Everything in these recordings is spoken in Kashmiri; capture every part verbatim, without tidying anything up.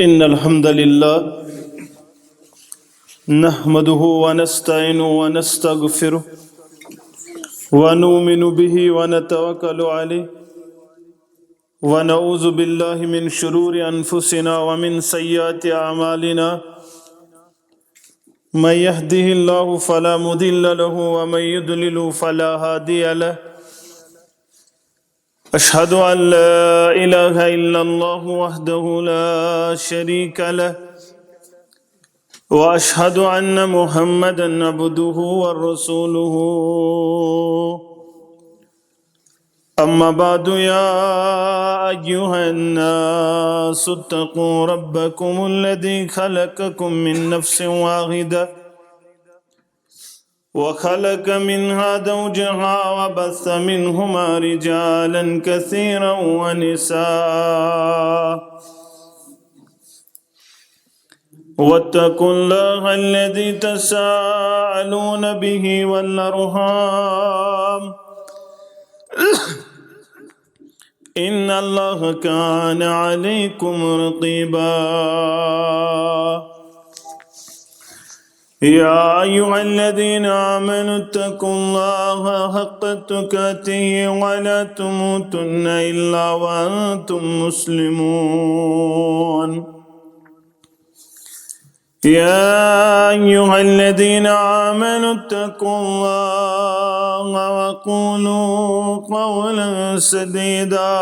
إن الحمد لله نحمده ونستعينه ونستغفره ونؤمن به ونتوكل عليه ونعوذ بالله من شرور أنفسنا ومن سيئات أعمالنا. من يهده الله فلا مضل له ومن يضلل فلا هادي له. أشهد أن لا إله إلا الله وحده لا شريك له، وأشهد أن محمدا عبده ورسوله. أما بعد، يا أيها الناس اتقوا ربكم الذي خلقكم من نفس واحدة وخلق منها زوجها وبث منهما رجالا كثيرا ونساء، واتقوا الله الذي تساءلون به والأرحام، إن الله كان عليكم رقيبا. يا أيها الذين آمنوا اتقوا الله حق تقاته ولا تموتن إلا وأنتم مسلمون. يا أيها الذين آمنوا اتقوا الله وقولوا قولا سديدا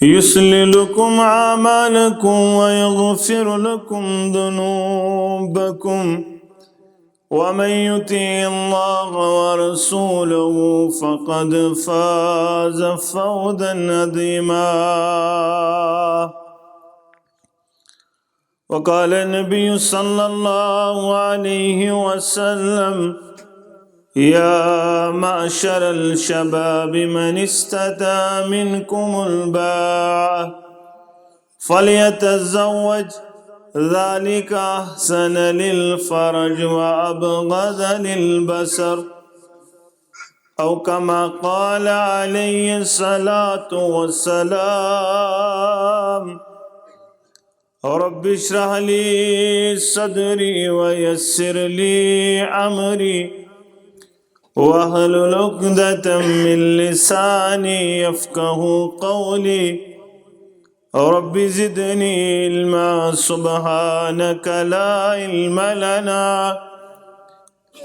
يصلح لكم أعمالكم ويغفر لكم ذنوبكم، ومن يطع الله ورسوله فقد فاز فوزا عظيما. وقال النبي صلى الله عليه وسلم: يا معشر الشباب، من استطاع منكم الباءة فليتزوج، ذلك أحسن للفرج وأبغض للبصر، أو كما قال عليه الصلاة والسلام. رب اشرح لي صدري ويسر لي أمري واحلل عقدة من لساني يفقه قولي. رب زدني علما، سبحانك لا علم لنا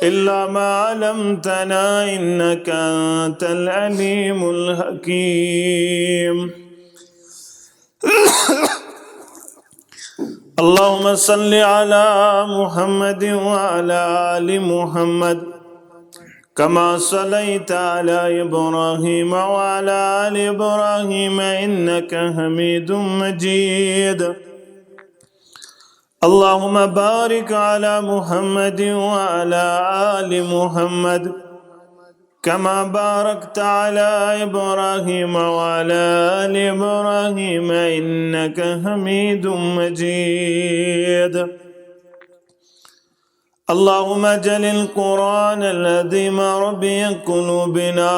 إلا ما علمتنا إنك أنت العليم الحكيم. اللهم صل على محمد وعلى آل محمد كما صليت على إبراهيم وعلى آل إبراهيم إنك حميد مجيد. اللهم بارك على محمد وعلى آل محمد كما باركت على إبراهيم وعلى آل إبراهيم إنك حميد مجيد. اللهم اجعل القرآن العظيم ربيع قلوبنا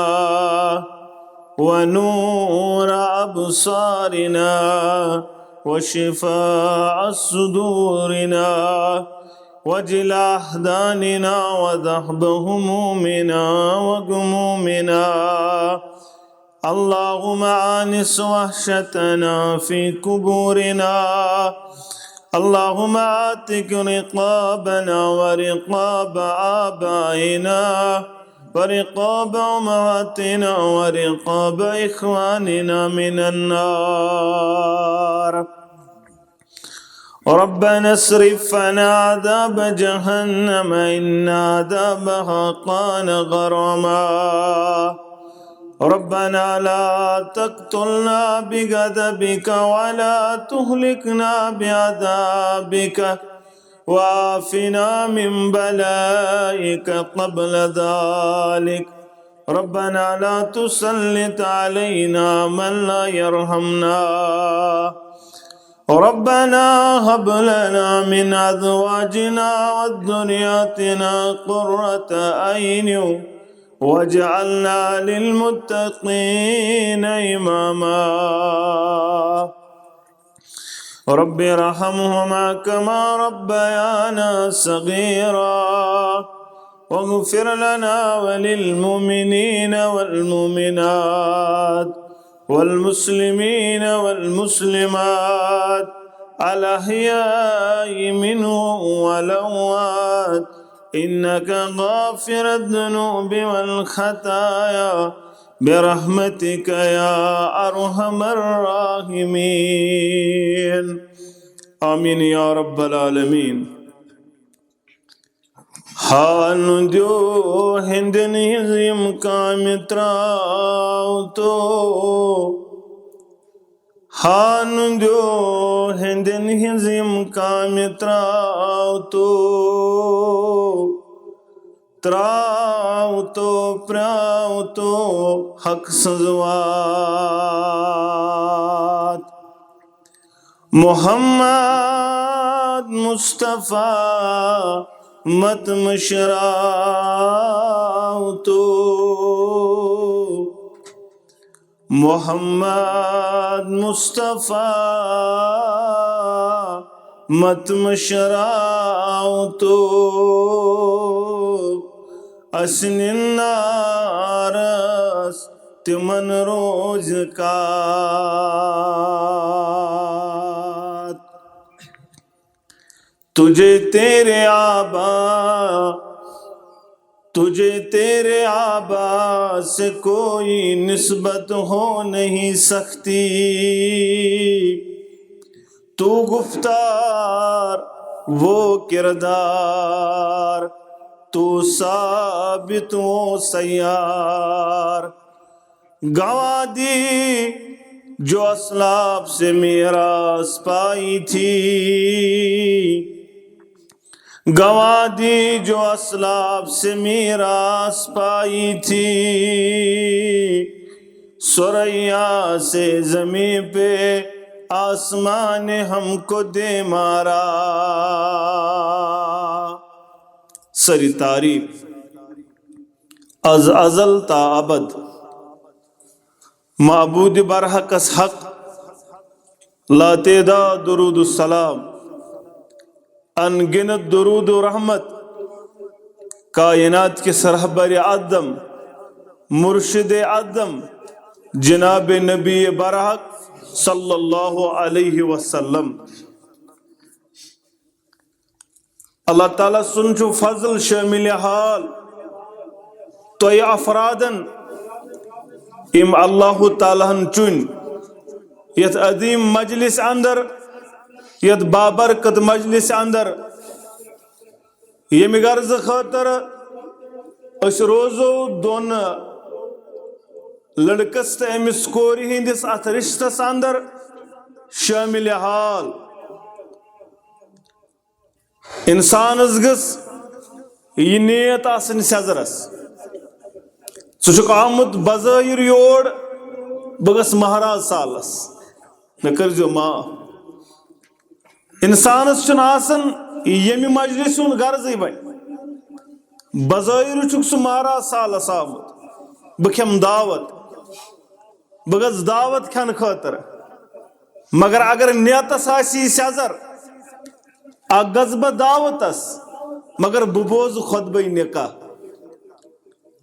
ونور أبصارنا وشفاء صدورنا وجلاء أحزاننا وذهاب همومنا وغمومنا. اللهم آنس وحشتنا في قبورنا. اللهم اعتق رقابنا ورقاب آبائنا ورقاب أمهاتنا ورقاب إخواننا من النار. ربنا اصرف عنا عذاب جهنم إن عذابها كان غراما. ربنا لا تقتلنا بغضبك ولا تهلكنا بعذابك وعافنا من بلائك قبل ذلك. ربنا لا تسلط علينا من لا يرحمنا. ربنا هب لنا من أزواجنا وذرياتنا قرة أعين واجعلنا للمتقين إماما. رب ارحمهما كما ربيانا صغيرا. واغفر لنا وللمؤمنين والمؤمنات والمسلمين والمسلمات الأحياء منهم والأموات إنك غافر الذنوب والخطايا برحمتك يا أرحم الراحمين. آمين يا رب العالمين. ہان دیو ہندن ہنز یم کامہ تراو تو۔ ہان دیو ہندن ہنز یم کامہ تراو تو۔ تراو تو پراو تو حق سنز وات۔ محمد مصطفیٰ مت مشراو تو۔ محمد مصطفیٰ مت مشراو تو۔ اسن نارس تمن روز کات۔ تجھے تیرے آبا، تجھے تیرے آبا سے کوئی نسبت ہو نہیں سکتی۔ تو گفتار، وہ کردار، تو ثابت، وہ سیار۔ گواہ دی جو اسلاف سے میراث پائی تھی، گواہ دی جو اسلاف سے میراث پائی تھی، ثریا سے زمین پہ آسمان ہم کو دے مارا۔ سری تعریف از ازل تا ابد معبود برحقس حق، لاتعداد درود و سلام، ان گنت درود و رحمت کائنات کس رہبر اعظم، مرشد اعظم، جناب نبی برحق صلی اللہ علیہ وسلم۔ اللہ تعالیٰ سُنٛد چھُ فضل شٲمِلِ حال تۄہہِ افرادن، یِم اللہ تعالیٰ ہن چُنۍ یتھ عظیم مجلس اندر، یتھ بابرکت مجلس اندر، ییٚمہِ غرضہٕ خٲطرٕ أسۍ روزو دۄن لڑکس تہٕ أمِس کورِ ہٕنٛدِس اتھ رشتس اندر شٲمِلِ حال۔ انسانس گٔژھ یہِ نیت آسٕنۍ سیزرس۔ ژٕ چھُکھ آمُت بظٲہر یور، بہٕ گژھٕ مہراز سالس، مےٚ کٔرۍزیو معاف۔ انسانس چھُنہٕ آسان ییٚمہِ مجلسہِ ہُنٛد غرضٕے وۄنۍ۔ بظٲہر چھُکھ سُہ مہراز سالس آمُت، بہٕ کھٮ۪مہٕ دعوت، بہٕ گژھٕ دعوت کھٮ۪نہٕ خٲطرٕ۔ مگر اگر نیتس آسی سیزر، اکھ گژھٕ بہٕ دعوتس، مگر بہٕ بوزٕ خطبہ نکاح،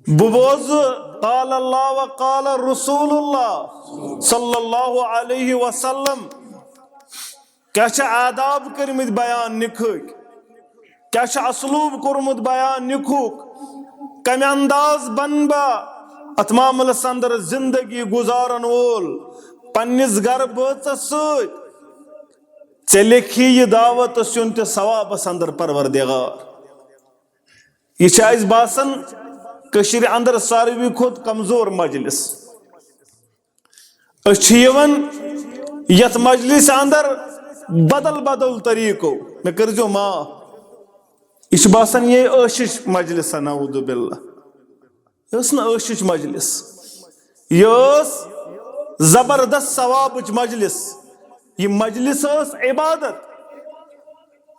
بہٕ بوزٕ قال اللہ و قال رسول اللہ صلی اللہ علیہ وسلم۔ کیٛاہ چھِ آداب کٔرمٕتۍ بیان نِکھٕکۍ؟ کیٛاہ چھُ اسلوب کوٚرمُت بیان نِکھُک؟ کمہِ انداز بنہٕ بہٕ اتھ معاملس اندر زندگی گُزارن وول، پننِس گرٕ بٲژس سۭتۍ؟ ژےٚ لیکھی یہِ دعوتس یُن تہِ ثوابس اندر، پروردگار۔ یہِ چھِ اسہِ باسان کٔشیٖرِ اندر ساروی کھۄتہٕ کمزور مجلس۔ أسۍ چھِ یِوان یتھ مجلس اندر بدل بدل طریقو، مےٚ کٔرۍزیو معاف، یہِ چھُ باسان یہِ ٲشِش مجلس، نعوذ باللہ۔ یہِ ٲس نہٕ ٲشِش مجلس، یہِ ٲس زبردست ثوابٕچ مجلس۔ یہِ مجلس ٲس عبادت،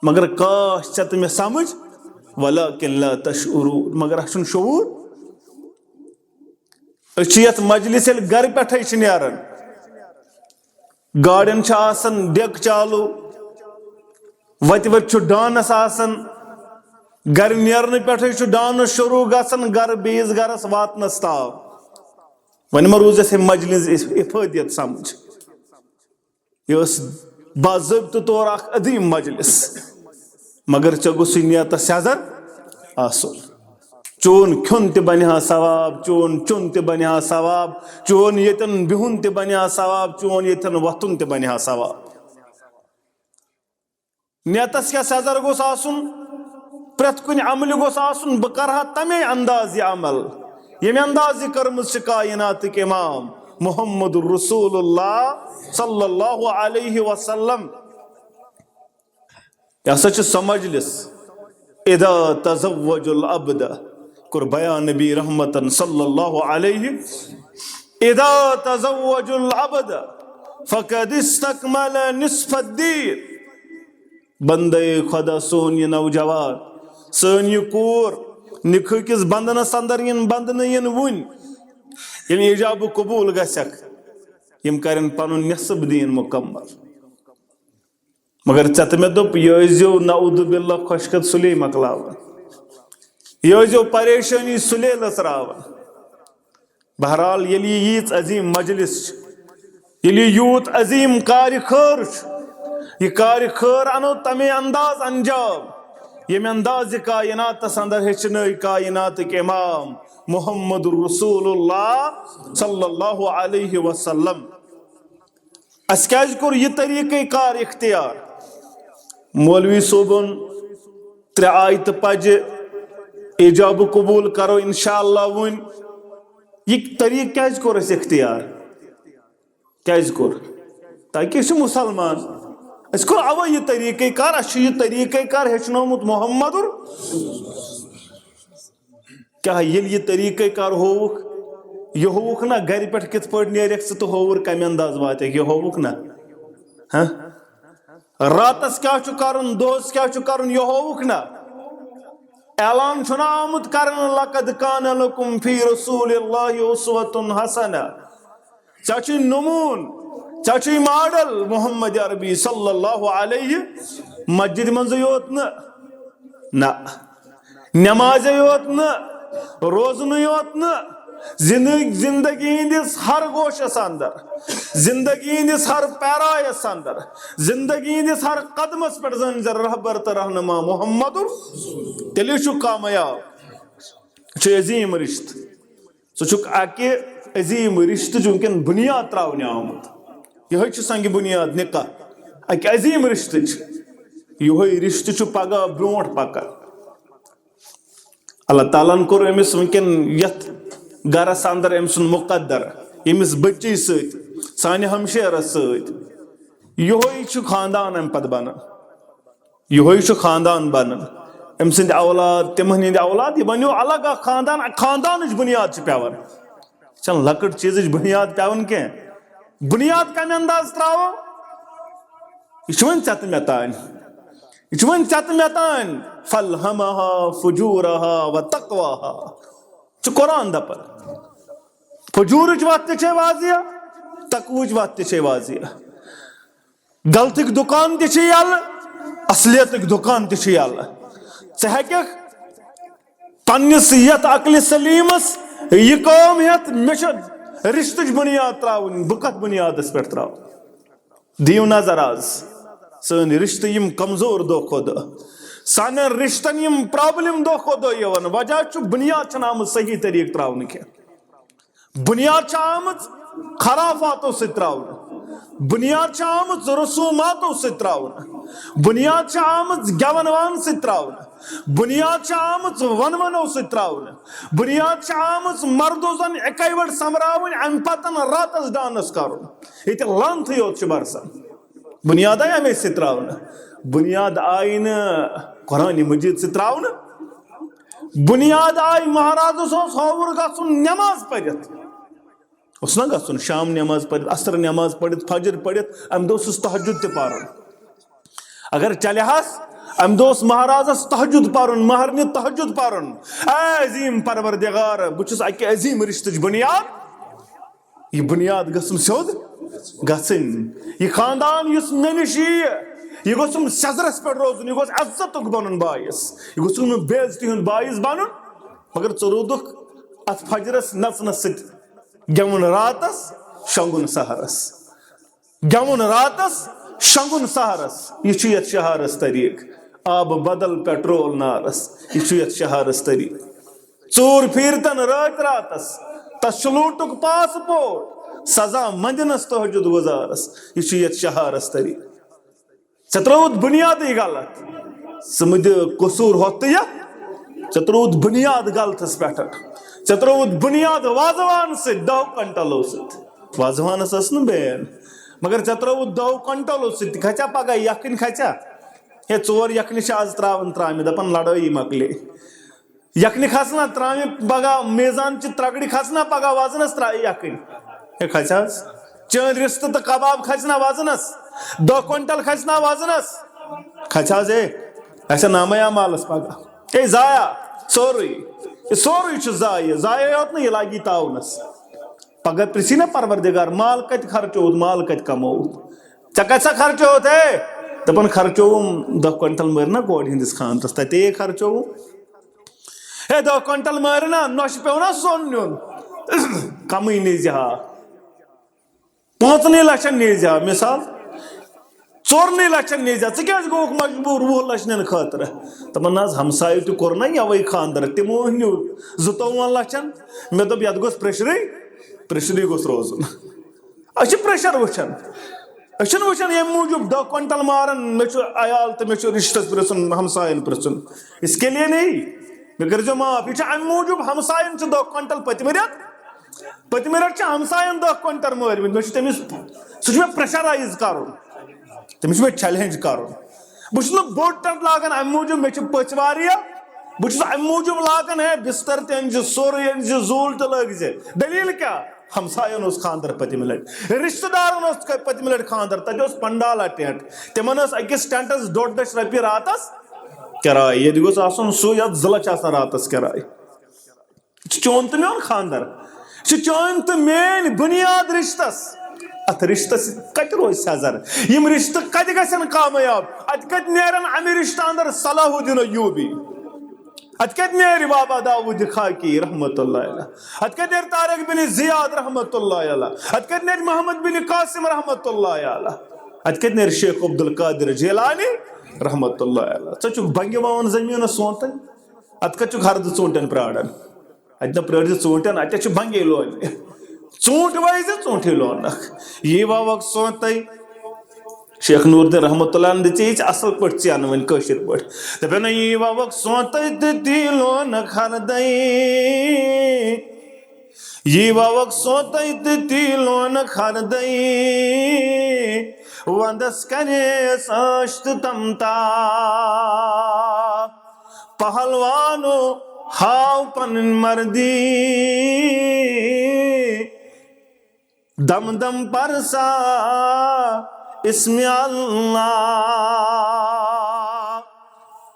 مگر کاش ژےٚ تہٕ مےٚ سمجھ، ولکن لا تشعرون، مگر اسہِ چھُنہٕ شعوٗر۔ أسۍ چھِ یتھ مجلس ییٚلہِ گرٕ پٮ۪ٹھے چھِ نیران، گاڑٮ۪ن چھُ آسان ڈیک چالو، وتہِ وتہِ چھُ ڈانس آسان۔ گرِ نیرنہٕ پٮ۪ٹھے چھُ ڈانس شروع گژھان، گرٕ بیٚیِس گرس واتنس تام۔ وۄنۍ ما روٗز اَسہِ مجلس اِفٲدیت سمجھ؟ یہِ ٲس باضٲبطہٕ طور اکھ عظیٖم مجلس، مگر ژےٚ گوٚژھُے نیتس سیٚزر آسُن۔ چون کھیوٚن تہِ بنہِ ہا ثواب، چون چیوٚن تہِ بنہِ ہا ثواب، چون ییٚتٮ۪ن بِہُن تہِ بنہِ ہا ثواب، چون ییٚتٮ۪ن وۄتھُن تہِ بنہِ ہا ثواب۔ نیتس کیٛاہ سیٚزر گوٚژھ آسُن؟ پرٛٮ۪تھ کُنہِ عملہِ گوٚژھ آسُن، بہٕ کرٕ ہا تمے انداز یہِ عمل، ییٚمہِ انداز یہِ کٔرمٕژ چھِ کائناتٕکۍ امام محمد رسول اللہ صلی اللہ علیہ وسلم۔ یہِ ہسا چھِ سۄ مجلس، اذا تزوج العبد، کوٚر بیان نبی رحمتن صلی اللہ علیہ، اذا تزوج العبد فقد استکمل نصف الدین۔ بندے خدا سون یہِ نوجوان، سٲنۍ یہِ کوٗر، نِکہٕ کِس بندنس اندر یِن بندنہٕ یِن وُنۍ، ییٚلہِ ایجاب قبول گژھکھ، یِم کرن پنُن نصف دین مکمل۔ مگر ژےٚ تہٕ مےٚ دوٚپ، یہِ ٲسۍزیو نعوذ باللہ خۄشکت سُلے مۄکلاوان، یہِ ٲسۍزیو پریشٲنی سُلے لٔژراوان۔ بہرحال، ییٚلہِ یہِ ییٖژ عظیٖم مجلس چھِ، ییٚلہِ یہِ یوٗت عظیٖم کارِ خٲر چھُ، یہِ کارِ خٲر انو تمے انداز انجام، ییٚمہِ انداز یہِ کائناتس اندر ہیٚچھنٲے کائناتٕکۍ امام محمد رسول اللہ صلی اللہ علیہ وسلم۔ اسہِ کیازِ کوٚر یہِ طریٖقہٕ کار اختیار؟ مولوی صٲبُن ترٛےٚ آیتہٕ پجہِ، ایجاب قبول کرو انشاءاللہ وُنۍ۔ یہِ طریٖقہٕ کیازِ کوٚر اسہِ اختیار؟ کیازِ کوٚر؟ تاکہِ أسۍ چھِ مسلمان۔ اسہِ کوٚر اوے یہِ طریٖقہٕ کار، اسہِ چھُ یہِ طریٖقہٕ کار ہیٚچھنومُت محمد۔ کیٛاہ ییٚلہِ یہِ طریٖقے کار ہووُکھ، یہِ ہووُکھ نا گرِ پٮ۪ٹھ کِتھ پٲٹھۍ نیرکھ ژٕ تہٕ ہووُر کمہِ انداز واتکھ، یہِ ہووُکھ نا؟ ہاں؟ راتس کیٛاہ چھُ کرُن، دۄہس کیٛاہ چھُ کرُن، یہِ ہووُکھ نا؟ اعلان چھُنہ آمُت کرنہٕ، لقد کان لکم فی رسول اللہ اسوۃ حسنہ۔ ژےٚ چھُے نموٗن، ژےٚ چھُے ماڈل محمد عربی صلی اللہ علیہ۔ مسجد منٛزٕے یوت نہٕ، نہ، نمازے یوت نہٕ، روزنٕے یوت نہٕ، زندگی، زندگی ہٕنٛدِس ہر گوشس اندر، زندگی ہٕنٛدِس ہر پیرایس اندر، زندگی ہٕنٛدِس ہر قدمس پٮ۪ٹھ زٲنۍ زِ رہبر تہٕ رہنما محمد، تیٚلہِ چھُ کامیاب۔ چھُ عظیٖم رشتہٕ۔ ژٕ چھُکھ اکہِ عظیٖم رشتٕچ وٕنکیٚن بُنیاد تراونہِ آمُت۔ یِہوٚے چھُ سنگِ بُنیاد نکاح، اکہِ عظیٖم رشتٕچ۔ یِہوٚے رشتہٕ چھُ پگاہ برونٛٹھ پکان۔ اللہ تعالیٰ ہن کوٚر أمِس وٕنکیٚن یتھ گرس اندر أمۍ سُنٛد مقدر، ییٚمِس بٔچی سۭتۍ، سانہِ ہمشیرس سۭتۍ۔ یِہوٚے چھُ خاندان امہِ پتہٕ بنان۔ یِہوٚے چھُ خاندان بنان۔ أمۍ سٕنٛدۍ اولاد، تِمن ہٕنٛدۍ اولاد، یہِ بنیو الگ اکھ خاندان، اکھ خاندانٕچ بُنیاد چھِ پٮ۪وان۔ یہِ چھَنہٕ لۄکٕٹ چیٖزٕچ بُنیاد پٮ۪وان کینٛہہ۔ بُنیاد کَمہِ انداز ترٛاوو؟ یہِ چھُ وۄنۍ ژےٚ تہٕ مےٚ تام۔ یہِ چھُ وۄنۍ ژےٚ تہٕ مےٚ تام۔ فَأَلْهَمَهَا فُجُورَهَا وَتَقْوَاهَا۔ چھُ قرآن دَپان۔ فجوٗرٕچ وَتھ تہِ چھے واضح، تقوہٕچ وَتھ تہِ چھے واضح۔ غلطٕکۍ دُکان تہِ چھِ یَلہٕ، اصلیتٕکۍ دُکان تہِ چھِ یَلہٕ۔ ژٕ ہیٚکَکھ پننِس یَتھ عقلِ سلیٖمَس یہِ کٲم ہٮ۪تھ، مےٚ چھِ رِشتٕچ بُنیاد ترٛاوٕنۍ، بہٕ کَتھ بُنیادَس پٮ۪ٹھ ترٛاوٕ؟ دِیِو نظر آز، سٲنۍ رِشتہٕ یِم کمزور دۄہ کھۄتہٕ دۄہ، سانٮ۪ن رِشتَن یِم problem دۄہ کھۄتہٕ دۄہ یِوان، وجہ چھُ بُنیاد چھَنہٕ آمٕژ صحیح طریٖقہٕ ترٛاونہٕ کینٛہہ۔ بُنیاد چھِ آمٕژ خرافاتو سۭتۍ ترٛاونہٕ۔ بُنیاد چھِ آمٕژ رسوماتو سۭتۍ ترٛاونہٕ۔ بُنیاد چھِ آمٕژ گٮ۪وَن وانہٕ سۭتۍ ترٛاونہٕ۔ بُنیاد چھِ آمٕژ وَنوَنو سۭتۍ ترٛاونہٕ۔ بُنیاد چھِ آمٕژ مردو زَن اِکَے وَٹہِ سۄمبراوٕنۍ، اَمہِ پَتَن راتَس dance کَرُن۔ ییٚتہِ لعنتھٕے یوت چھُ برسان۔ بُنیاد آیہِ اَمے سۭتۍ ترٛاونہٕ۔ بُنیاد آیہِ نہٕ قرآنِ مجیٖد سۭتۍ ترٛاونہٕ۔ بُنیاد آیہِ مہرازَس اوس ہووُر گژھُن نٮ۪ماز پٔرِتھ۔ اوس نہ گژھُن شام نٮ۪ماز پٔرِتھ، عصر نٮ۪ماز پٔرِتھ، فجر پٔرِتھ، اَمہِ دۄہ اوسُس تہجد تہِ پَرُن۔ اگر چلہِ ہس، اَمہِ دۄہ اوس مہرازَس تہجد پَرُن، مہرنہِ تہجد پَرُن۔ اے عظیٖم پروردگار، بہٕ چھُس اَکہِ عظیٖم رِشتٕچ بُنیاد یہِ بُنیاد گٔژھٕم سیوٚد گژھٕنۍ۔ یہِ خاندان یُس مےٚ نِش یِیہِ، یہِ گوٚژھُم سیٚزرَس پٮ۪ٹھ روزُن، یہِ گوٚژھ عزتُک بَنُن باعث، یہِ گوٚژھُم نہٕ بے عزتی ہُنٛد باعث بَنُن۔ مگر ژٕ روٗدُکھ اَتھ فجرَس نَژنَس سۭتۍ گٮ۪وُن راتَس، شۄنٛگُن سحرَس۔ گٮ۪وُن راتَس، شۄنٛگُن سحرَس، یہِ چھُ یَتھ شہارَس طریٖق۔ آبہٕ بدل پیٹرول نارَس، یہِ چھُ یَتھ شہارَس طریٖق۔ ژوٗر پھیٖرتن رٲتۍ راتس، تس چھُ لوٗٹُک پاسپورٹ۔ سزا مندنس تہجد گزارس، یہِ چھُ یتھ شہارس طریٖق۔ ژےٚ ترٛووُتھ بُنیادٕے غلط، ژٕ مہٕ دِ قصوٗر ہۄتھ تہٕ یتھ۔ ژےٚ ترٛووُتھ بُنیاد غلطس پٮ۪ٹھ۔ ژےٚ ترٛووُتھ بُنیاد وازوان سۭتۍ، دَہو کنٹلو سۭتۍ۔ وازوانس ٲس نہٕ بین، مگر ژےٚ ترٛووُتھ دَہو کنٹلو سۭتۍ۔ کھژیا پگاہ یکھٕنۍ کھژیا؟ ہے، ژور یکھنہِ چھِ آز ترٛاوان ترٛامہِ، دپان لڑٲیی مۄکلے۔ یکھنہِ کھسنا ترامہِ پگاہ، میزان چہِ ترکڑِ کھسنا پگاہ وزنس ترایہِ یکھنۍ۔ ہے کھسہِ حظ۔ چٲنۍ رِستہٕ تہٕ کباب کھسنا وزنس، دہ کوینٹل کھسنا وزنس۔ کھسہِ حظ۔ ہے، اسہِ نامے اعمالس پگاہ۔ ہے ضایع، سورُے۔ یہِ سورُے چھُ ضایع۔ ضایع یوت نہٕ، یہِ لاگی تاونس۔ پگاہ پرژھی نا پروردگار، مال کتہِ خرچووُتھ، مال کتہِ کمووُتھ؟ ژےٚ کتہِ سا خرچووُتھ؟ ہے، دپان خرچووُم دہ کوینٹل مٔرۍ نا کورِ ہٕنٛدِس خانٛدرس، تتے خرچووُم۔ ہے، دہ کوینٹل مٲرۍ نا، نۄشہِ پیوٚو نا سۄن نیُن؟ کمٕے نیٖزِ ہا۔ پانٛژنٕے لچھن نیٖزِ ہا، مثال، ژورنٕے لچھن نیٖزِ ہا۔ ژٕ کیازِ گوٚوُکھ مجبوٗر وُہ لچھ نِنہٕ خٲطرٕ؟ دپان نہ حظ، ہمسایو تہِ کوٚر نا یَوَے خانٛدر، تِمو نیوٗ زٕتووُہن لچھن۔ مےٚ دوٚپ، یتھ گوٚژھ پریشرٕے، پریشرٕے گوٚژھ روزُن۔ أسۍ چھِ پریشر وٕچھان۔ أسۍ چھِنہٕ وٕچھان ییٚمہِ موٗجوٗب دہ کوینٹل مارن، مےٚ چھُ عیال تہٕ مےٚ چھُ رِشتس پرٛژھُن، ہمساین پرٛژھُن۔ اس کے لیے نہیں۔ مےٚ کٔرۍزیو معاف، یہِ چھُ اَمہِ موٗجوٗب ہمساین چھُ دہ کوینٹل پٔتمہِ رٮ۪تہٕ، پٔتمہِ رٮ۪تہٕ چھِ ہمساین دہ کوینٹل مٲرمٕتۍ۔ مےٚ چھُ تٔمِس، سُہ چھُ مےٚ پریشرائز کرُن، تٔمِس چھُ مےٚ چیلنج کرُن۔ بہٕ چھُس نہٕ بوٚڑ ٹینٹ لاگان اَمہِ موٗجوٗب مےٚ چھِ پٔژھۍ واریاہ، بہٕ چھُس اَمہِ موٗجوٗب لاگان، ہے بستر تہِ أنۍ زِ، سورُے أنۍ زِ، زوٗل تہِ لٲگۍ زِ۔ دٔلیٖل کیٛاہ؟ ہمساین اوس خانٛدر پٔتمہِ لٹہِ، رشتہٕ دارن اوس ک-، پٔتمہِ لٹہِ خانٛدر، تتہِ اوس پنڈالا ٹینٹ، تِمن ٲس أکِس ٹینٹس ڈۄڈ لچھ رۄپیہِ راتس کراے، ییٚتہِ گوٚژھ آسُن سُہ یتھ زٕ لچھ آسن راتس کراے۔ یہِ چھُ چون تہٕ میون خانٛدر، یہِ چھُ چٲنۍ تہٕ میٲنۍ بُنیاد رشتس۔ اتھ رشتس کتہِ روزِ سیٚزر؟ یِم رشتہٕ کتہِ گژھن کامیاب؟ اتہِ کتہِ نیرن امہِ رشتہٕ اندر صلاح الدین ایوبی؟ اتہِ کتہِ نیرِ بابا داوود خاکی رحمت اللہ علیہ؟ اتہِ کتہِ نیرِ طارق بن زیاد رحمت اللہ علیہ؟ اتہِ کتہِ نیرِ محمد بن قاسم رحمت اللہ علیہ؟ اتہِ کتہِ نیرِ شیخ عبد القادر جیلانی رحمت اللہ علیہ؟ ژٕ چھُکھ بنگہِ وَوان زٔمیٖنَس سونتن، اتہِ کتہِ چھُکھ ہردٕ ژوٗنٹٮ۪ن پراران؟ اتہِ نہ پرٲرۍ زِ ژوٗنٹٮ۪ن، اتہِ چھِ بنگے لوبہِ۔ ژوٗنٹھۍ وٲے زِ ژوٗنٹھٕے لونکھ۔ یی وَوَکھ سونتَے۔ شیخ نور الدین رحمت اللہ دِژے ژےٚ اصل پٲٹھۍ ژینہٕ وۄنۍ کٲشِر پٲٹھۍ۔ دَپان، یی وَوَکھ سونتَے تہٕ تی لونکھ ہردَے۔ یی وَوَکھ سونتَے تہٕ تی لونکھ ہردَے۔ وَندَس کَریس عٲش تہٕ تمتا۔ پہلوانو ہاو پنٕنۍ مردی۔ دم دم پرسا اسم اللہ۔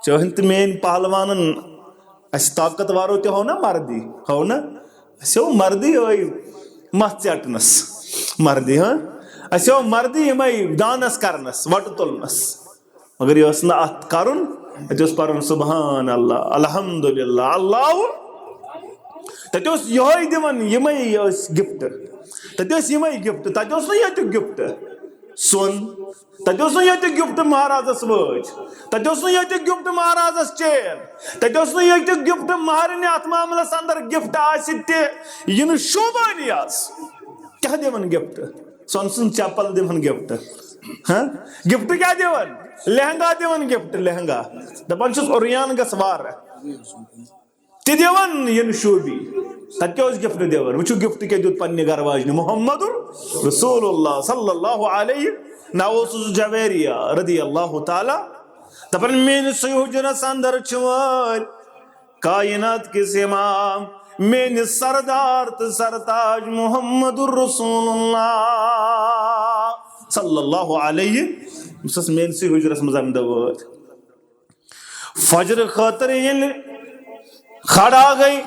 چٲنۍ تہٕ میٲنۍ پہلوانن، اسہِ طاقتورو تہِ ہو نا مردی، ہو نا؟ اسہِ ہو مردی ٲے متھ ژٹنس، مردی، ہاں؟ اسہِ ہو مردی یِمے دانس کرنس، وٹہٕ تُلنس۔ مگر یہِ اوس نہٕ اتھ کرُن، اتہِ اوس پرُن سبحان اللہ، الحمدللہ، اللہ۔ تتہِ اوس یِہوٚے دِوان، یِمے ٲسۍ گفٹ۔ تتہِ ٲسۍ یِمے گفٹ، تتہِ اوس نہٕ ییٚتیُک گفٹ۔ سۄن، تتہِ اوس نہٕ ییٚتیُک گفٹ مہرازس وٲج، تتہِ اوس نہٕ ییٚتیُک گفٹ مہرازس چین، تتہِ اوس نہٕ ییٚتیُک گفٹ مہرنہِ اتھ معاملس اندر گفٹ آسہِ تہِ، یہِ نہٕ شوٗبٲنی آسہِ۔ کیٛاہ دِوان گفٹ؟ سۄن سٕنٛز چپل دِوان گفٹ۔ ہاں؟ گفٹ کیٛاہ دِوان؟ لہنگا دِوان گفٹ، لہنگا۔ دپان چھُس، اوریان گژھ وارٕ۔ تہِ دِوان یہِ نہٕ شوٗبی۔ تتہِ کیٛاہ اوس گفٹ دِوان؟ وٕچھِو گفٹ کیٛاہ دیُت پننہِ گرٕ واجنہِ محمد رسول اللہ صلی اللہ علیہ۔ ناو اوسُس جویریہ رضی اللہ تعالیٰ۔ دپان، میٲنِس حجرس اندر چھِ وٲلۍ کائنات کِس امام، میٲنِس سردار تہٕ سرتاج محمد رسول اللہ صلی اللہ علیہ۔ بہٕ چھُس میٲنِسٕے حجرس منٛز امہِ دۄہ وٲتۍ۔ فجر خٲطرٕ ییٚلہِ کھڑا گٔے،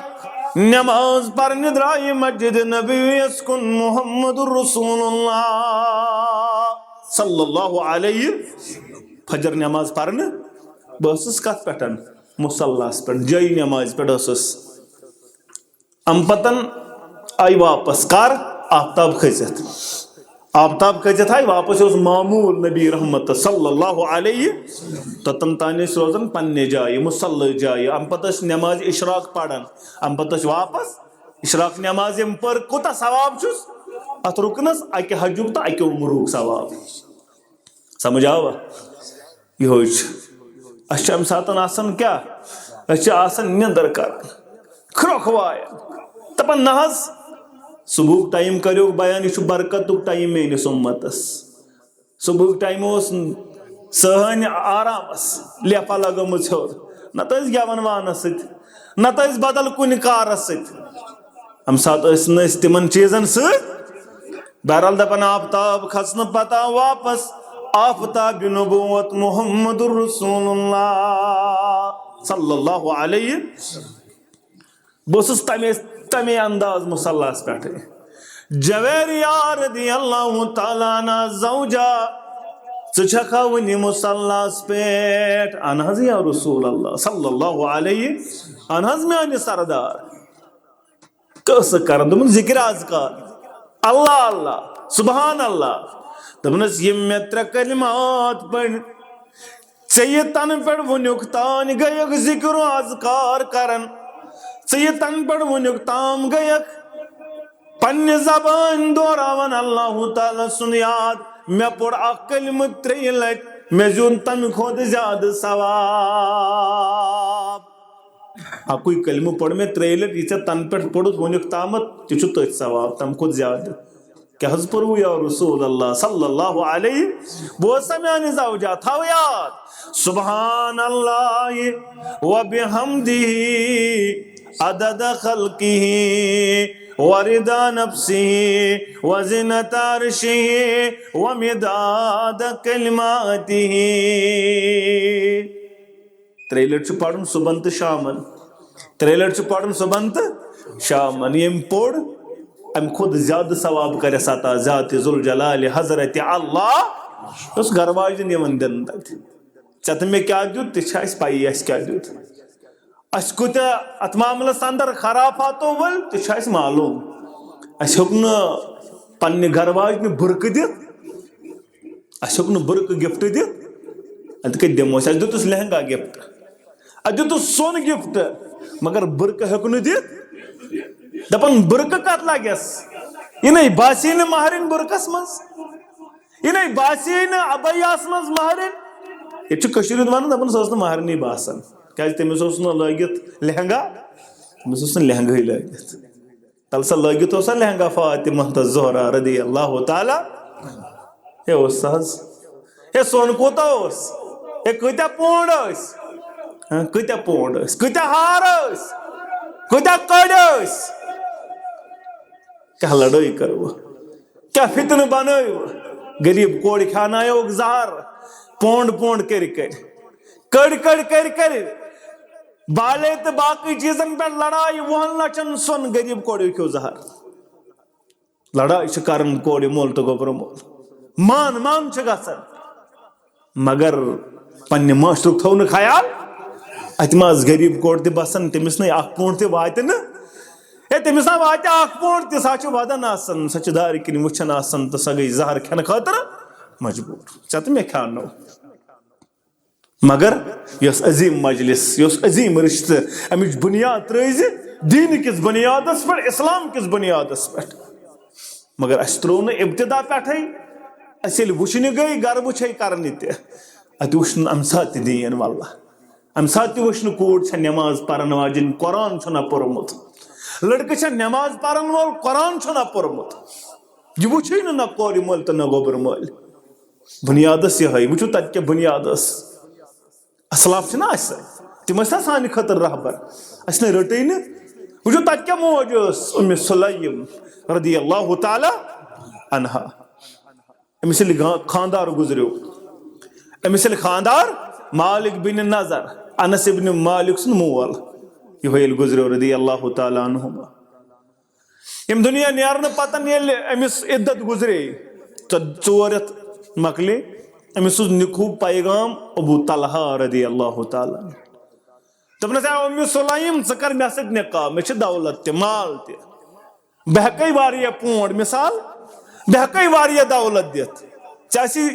نماز پرنہِ درٛایہِ مسجد نبویس کُن محمد رسول اللہ صلی اللہ علیہ۔ فجر نماز پرنہِ، بہٕ ٲسٕس کتھ پٮ۪ٹھ؟ مصلس پٮ۪ٹھ، جٲیی نمازِ پٮ۪ٹھ ٲسٕس۔ امہِ پتن آیہِ واپس۔ کر؟ آفتاب کھٔسِتھ۔ آفتاب کھٔسِتھ آیہِ واپس، یہِ اوس معمول نبی رحمت صلی اللہ علیہ۔ توٚتن تانۍ ٲسۍ روزان پننہِ جایہِ، مصلہٕ جایہِ۔ امہِ پتہٕ ٲسۍ نماز اشراق پران، امہِ پتہٕ ٲسۍ واپس۔ اشراق نماز ییٚمۍ پٔر، کوٗتاہ ثواب چھُس اتھ رُکنس؟ اکہِ حجُک تہٕ اکہِ عمرُک ثواب۔ سمجھ آوا؟ یِہوٚے چھُ۔ اَسہِ چھُ اَمہِ ساتَن آسان کیٛاہ؟ أسۍ چھِ آسان نِندٕر کران، کھرٛۄکھ وایان، دَپان، نہ حظ، صُبحُک ٹایم کَریو بیان، یہِ چھُ برکتُک ٹایم میٲنِس اُمتَس۔ صُبحُک ٹایم اوس سٲہٲنۍ آرامَس لیفا لگٲمٕژ ہیوٚر، نَتہٕ ٲسۍ گٮ۪وَن وانَس سۭتۍ، نَتہٕ ٲسۍ بدل کُنہِ کارَس سۭتۍ۔ اَمہِ ساتہٕ ٲسۍ نہٕ أسۍ تِمن چیٖزن سۭتۍ۔ بہرحال دپان، آفتاب کھسنہٕ پتہٕ آو واپس آفتاب نبوت محمد رسول اللہ صلی اللہ علیہ۔ بہٕ اوسُس تمے، تمے انداز مصلس پٮ۪ٹھٕے۔ جویریہ رضی اللہ تعالیٰ عنہ زوجہ، ژٕ چھکھا وُنہِ مصلس پٮ۪ٹھ؟ اہن حظ یا رسول اللہ صلی اللہ علیہ، اہن حظ میانہِ سردار۔ قصہٕ کران، دوٚپُن، ذکر اذکار، اللہ اللہ، سبحان اللہ۔ دوٚپنس، یِم مےٚ ترٛےٚ کلمات پٔرۍ، ژےٚ یہِ تنہٕ پٮ۪ٹھ وُنیُک تام گٔیَکھ ذکر و اذکار کران، ژےٚ یہِ تنہٕ پٮ۪ٹھ وُنیُک تام گٔیَکھ پننہِ زبٲنۍ دوہراوان اللہ تعالیٰ سُنٛد یاد۔ مےٚ پوٚر اکھ کلمہٕ ترٛیٚیہِ لٹہِ، مےٚ زیوٗن تمہِ کھۄتہٕ زیادٕ ثواب۔ اکُے کلمہٕ پوٚر مےٚ ترٛیٚیہِ لٹہِ، یہِ ژےٚ تنہٕ پٮ۪ٹھ پوٚرُتھ وُنیُک تامتھ، تہِ چھُ تٔتھۍ ثواب، تمہِ کھۄتہٕ زیادٕ۔ کیٛاہ حظ پوٚرُو یا رسول اللہ صلی اللہ علیہ؟ بوز سا میانہِ زوجہ، تھاو یاد، سبحان اللہ و بحمدہ عدد خلقہ و رضا نفسہ و زنت عرشہ و مداد کلماتہ۔ ترٛیٚیہِ لٹہِ چھُ پرُن صُبحن تہٕ شامن۔ ترٛیٚیہِ لٹہِ چھُ پرُن صُبحن تہٕ شامن۔ ییٚمۍ پوٚر، امہِ کھۄتہٕ زیادٕ ثواب کرٮ۪س عطا ذات ذوالجلال حضرت اللہ۔ یۄس گرٕ واجٮ۪ن یِوان دِنہٕ تتہِ۔ ژےٚ تہٕ مےٚ کیٛاہ دیُت، تہِ چھِ اسہِ پیی، اسہِ کیٛاہ دیُت۔ اسہِ کۭتیٛاہ اتھ معاملس اندر خرافاتو ؤلۍ، تہِ چھُ اسہِ معلوم۔ اسہِ ہیوٚک نہٕ پننہِ گرٕ واجنہِ بُرقہٕ دِتھ۔ اسہِ ہیوٚک نہٕ بُرقہٕ gift دِتھ۔ ادٕ کتہِ دِمو أسۍ؟ اسہِ دیُتُس لہنگا gift، اسہِ دیُتُس سۄن gift، مگر بُرقہٕ ہیوٚک نہٕ دِتھ۔ دپان، بُرقہٕ کتھ لگٮ۪س؟ یہِ نے باسی نہٕ مہرِنۍ بُرقس منٛز، یہِ نے باسی نہٕ ابیاہس منٛز مہرِنۍ۔ ییٚتہِ چھُ کٔشیٖرِ ہُنٛد ونان، دپان، سۄ ٲس نہٕ مہرِنٕے باسان، کیازِ تٔمِس اوس نہٕ لٲگِتھ لہنگا، تٔمِس اوس نہٕ لہنگاہٕے لٲگِتھ۔ تَلہٕ سا لٲگِتھ اوس سا لہنگا فاطمہ تہٕ زہرا رضی اللہ تعالیٰ۔ ہے اوس سا حظ؟ ہے سۄن کوٗتاہ اوس؟ ہے کۭتیٛاہ پونڈ ٲسۍ؟ ہاں، کۭتیٛاہ پونڈ ٲسۍ؟ کۭتیٛاہ ہار ٲسۍ؟ کۭتیٛاہ کٔڑۍ ٲسۍ؟ کیٛاہ لڑٲے کٔروٕ؟ کیٛاہ فتنہٕ بنٲوٕ؟ غریب کورِ کھیانایوکھ زہر، پونڈ پونڈ کٔرۍ کٔرۍ، کٔڑۍ کٔڑۍ کٔرۍ کٔرۍ۔ بالے تہٕ باقٕے چیٖزن پٮ۪ٹھ لڑایہِ، وُہن لچھن سۄن، غریب کورِ کھیوٚو زہر۔ لڑایہِ چھِ کران کورِ مول تہٕ گوٚبرٕ مول، مان مان چھِ گژھان، مگر پننہِ معاشرُک تھوٚو نہٕ خیال۔ اتہِ ما ٲس غریب کورِ تہِ بسان، تٔمِس نے اکھ پونڈ تہِ واتہِ نہٕ۔ ہے، تٔمِس نا واتہِ اکھ پونڈ تہِ، سۄ چھِ ودان آسان، سۄ چھِ دارِ کِنۍ وٕچھان آسان تہٕ سۄ گٔے زہر کھٮ۪نہٕ خٲطرٕ مجبوٗر۔ ژےٚ تہٕ مےٚ کھیانو۔ مگر یۄس عظیٖم مجلس، یۄس عظیٖم رشتہٕ، امِچ بنیاد ترٲے زِ دیٖنہٕ کِس بنیادس پٮ۪ٹھ، اسلام کِس بنیادس پٮ۪ٹھ۔ مگر اسہِ ترٲو نہٕ ابتدا پٮ۪ٹھے۔ اسہِ ییٚلہِ وٕچھنہِ گٔے، گرٕ وٕچھے کرنہِ تہِ، اتہِ وٕچھ نہٕ امہِ ساتہٕ تہِ دیٖن، واللہ۔ امہِ ساتہٕ تہِ وٕچھ نہٕ کوٗر چھےٚ نٮ۪ماز پرن واجِنۍ، قرآن چھُنہ پوٚرمُت، لڑکہٕ چھےٚ نٮ۪ماز پرن وول، قرآن چھُنہ پوٚرمُت۔ یہِ وٕچھے نہٕ نہ کورِ مٲلۍ تہٕ نہ گوٚبرٕ مٲلۍ۔ بنیادس یِہوٚے، وٕچھِو تتہِ کیٛاہ بنیاد ٲس۔ اسلاف چھِنہ اَسہِ، تِم ٲسۍ نا سانہِ خٲطرٕ رہبر، اَسہِ نے رٔٹٕے نہٕ۔ وٕچھِو تَتہِ کیٛاہ موج ٲس، اُمہِ سُلَیم رضی اللہ تعالیٰ عنہا۔ أمِس ییٚلہِ گا-، خاندار گُزریو، أمِس ییٚلہِ خاندار، مالک بن نضر، انس ابن مالک سُنٛد مول، یِہوٚے ییٚلہِ گُزریو رضی اللہ تعالیٰ عنہما۔ ییٚمہِ دُنیا نیرنہٕ پتن ییٚلہِ أمِس عدت گُزرے، ژۄ-، ژور رٮ۪تھ مۄکلے، أمِس سُنٛد نیُک ہیوٗ پیغام ابو طلحہ رضی اللہ تعالیٰ عنہ۔ دوٚپنس، "اے اُمِ سُلیم، ژٕ کر مےٚ سۭتۍ نکاح، مےٚ چھِ دولت تہِ، مال تہِ۔ بہٕ ہٮ۪کَے واریاہ پونٛڈ، مثال، بہٕ ہٮ۪کَے واریاہ دولت دِتھ۔ ژےٚ آسی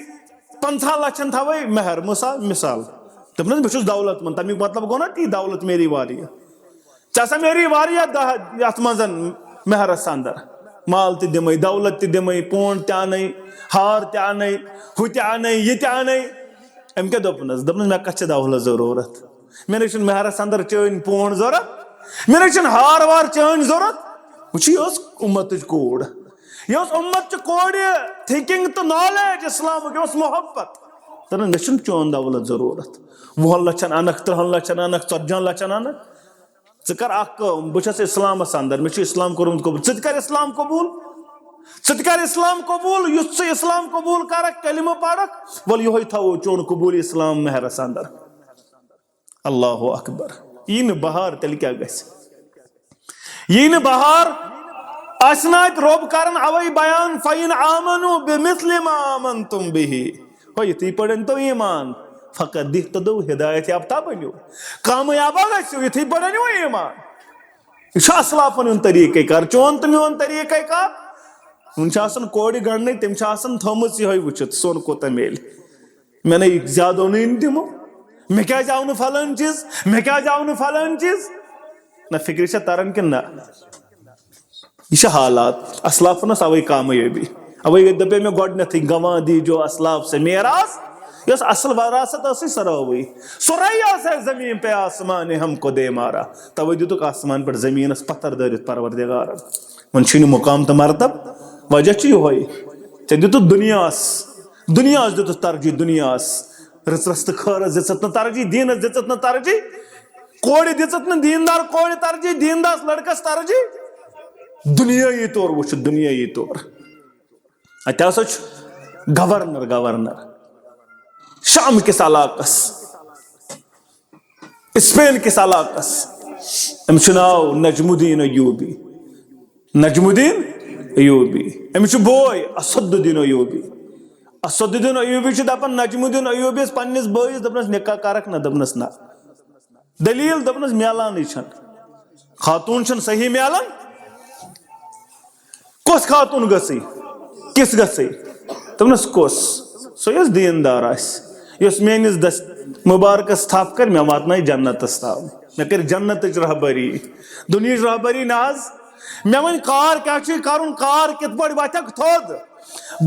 پنٛژاہ لچھن تھاوَے مہر، مثال، مثال۔ دوٚپنس، بہٕ چھُس دولت مند، تَمیُک مطلب گوٚو نا تی دولت میری واریاہ۔ ژےٚ آسا میری واریاہ دہ یَتھ منٛز مہرس اندر۔ مال تہِ دِمَے، دولت تہِ دِمَے، پونٛڈ تہِ اَنَے، ہار تہِ اَنَے، ہُہ تہِ اَنَے، یہِ تہِ اَنَے۔" أمۍ کیٛاہ دوٚپنس؟ دوٚپنس، "مےٚ کتھ چھِ دولت ضروٗرت؟ مےٚ نَے چھُنہٕ مہرس اندر چٲنۍ پونٛڈ ضروٗرت، مےٚ نَے چھُنہٕ ہار وار چٲنۍ ضروٗرت۔" وٕچھ، یہِ ٲس اُمتٕچ کوٗر، یہِ ٲس اُمت چہِ کورِ thinking تہٕ knowledge اسلامُک، یہِ اوس محبت۔ دوٚپنس، "مےٚ چھُنہٕ چون دولت ضروٗرت۔ وُہن لچھن انکھ، ترٕہن لچھن انکھ، ژتجی ہن لچھن انکھ، ژٕ کر اکھ کٲم، بہٕ چھَس اسلامس اندر، مےٚ چھُ اسلام کوٚرمُت قبول، ژٕ تہِ کر اسلام قبول، ژٕ تہِ کر اسلام قبول، یُتھ ژٕ اسلام قبول کرکھ، کلمہٕ پرکھ، وَلہٕ یِہوٚے تھاوو چون قبول اسلام مہرس اندر۔" اللہ اکبر۔ یی نہٕ بہار، تیٚلہِ کیٛاہ گژھِ؟ یی نہٕ بہار، آسہِ نہٕ اَتہِ رۄب کران اوے بیان، "فَإِنْ آمَنُوا بِمِثْلِ مَا آمَنْتُمْ بِهِ۔" ہو، یِتھٕے پٲٹھۍ أنۍ تو ایمان، فقط دِتھ تہٕ دو ہدایت یافتہ بٔنِو، کامیابا گژھِو، یِتھٕے پٲٹھۍ أنِو ایمان۔ یہِ چھُ اسلافن ہُنٛد طریٖقہٕ کار، چون تہٕ میون طریٖقہٕ کار۔ وُنہِ چھِ آسان کورِ گنڈنٕے، تٔمۍ چھِ آسان تھٲومٕژ یِہوٚے وٕچھِتھ، سۄن کوٗتاہ میلہِ۔ مےٚ نے زیادٕ اوٚنُے نہٕ تِمو۔ مےٚ کیٛازِ آو نہٕ فلٲنۍ چیٖز؟ مےٚ کیٛازِ آو نہٕ فلٲنۍ چیٖز؟ نہ، فِکرِ چھےٚ تران کِنہٕ نہ؟ یہِ چھِ حالات۔ اسلافن ٲس اوے کامیٲبی۔ اوے دپے مےٚ گۄڈٕنیتھٕے، "گنوا دیجو اسلاف سے میراث"۔ یۄس اصل وراثت ٲسٕے، سۄ رٲوٕے۔ سۄ رہی آسہِ زمین پہ آسمان ہم کو دے مارا۔ توے دِتُکھ آسمان پٮ۪ٹھ زمینس پتھر دٲرِتھ پروردگارن۔ وۄنۍ چھُے نہٕ مقام تہٕ مرتب۔ وجہ چھُ یِہوٚے۔ ژےٚ دِتُتھ دُنیاہس، دُنیاہس دِتُتھ ترجیح، دُنیاہس۔ رٕژرس تہٕ خٲرس دِژٕتھ نہٕ ترجیح، دیٖنس دِژٕتھ نہٕ ترجیح۔ کورِ دِژٕتھ نہٕ دیٖندار کورِ ترجیح، دیٖندار لڑکس ترجیح۔ دُنیٲیی طور وٕچھِتھ، دُنیٲیی طور۔ اتہِ ہسا چھُ گورنر، گورنر شام کِس علاقس، اسپین کِس علاقس، أمِس چھُ ناو نجم الدین ایوبی۔ نجم الدین ایوبی، أمِس چھُ بوے اسد الدین ایوبی۔ اسد الدین ایوبی چھُ دپان، نجم الدین ایوبیس پننِس بٲیِس دوٚپنس، "نکاح کرکھ نہ؟" دوٚپنس، "نہ۔" دٔلیٖل؟ دوٚپنس، "میلانٕے چھَنہٕ۔ خاتوٗن چھَنہٕ صحیح میلان۔ کۄس خاتوٗن گٔژھٕے؟ کِژھ گٔژھٕے؟" دوٚپنس، "کۄس؟ سۄ یۄس دیٖندار آسہِ، یۄس میٲنِس دست مُبارکس تھپھ کرِ، مےٚ واتنایہِ جنتس تام، مےٚ کرِ جنتٕچ رہبری۔" دُنہِچ رہبری نہ حظ۔ مےٚ وَنہِ کار کیٛاہ چھُے کرُن، کار کِتھ پٲٹھۍ وَتھکھ تھوٚد،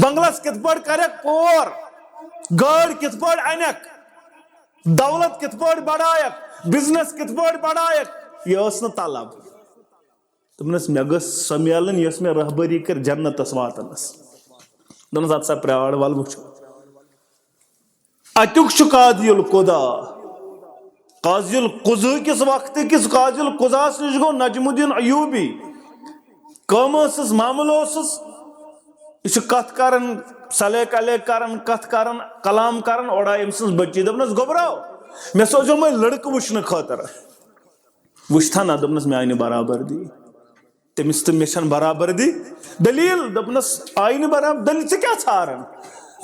بنگلس کِتھ پٲٹھۍ کرکھ پور، گٲڑۍ کِتھ پٲٹھۍ انکھ، دولت کِتھ پٲٹھۍ بڑایکھ، business کِتھ پٲٹھۍ بڑایکھ، یہِ ٲس نہٕ طلب۔ دوٚپنس، مےٚ گٔژھ سۄ میلٕنۍ، یۄس مےٚ رہبری کٔر جنتس واتنس۔ دوٚپنس، ادٕ سا پرٛار، ول وٕچھو۔ اتیُک چھُ قاضی القضا۔ قاضی القضا کِس وقتہٕ کِس قاضی القضاہس نِش گوٚو نجم الدین ایوبی۔ کٲم ٲسٕس، معاملہٕ اوسُس، یہِ چھُ کتھ کران، سلیک الیک کران، کتھ کران، کلام کران، اورٕ آیہِ أمۍ سٕنٛز بٔچی۔ دوٚپنس، گوٚبرو، مےٚ سوزیومے لڑکہٕ وٕچھنہٕ خٲطرٕ۔ وٕچھتھا نہ؟ دوٚپنس، مےٚ آیہِ نہٕ برابردی۔ تٔمِس تہٕ مےٚ چھَنہٕ برابردی۔ دٔلیٖل؟ دوٚپنس، آیہِ نہٕ برابر۔ دٔلیٖل، ژٕ کیٛاہ ژھانڈان؟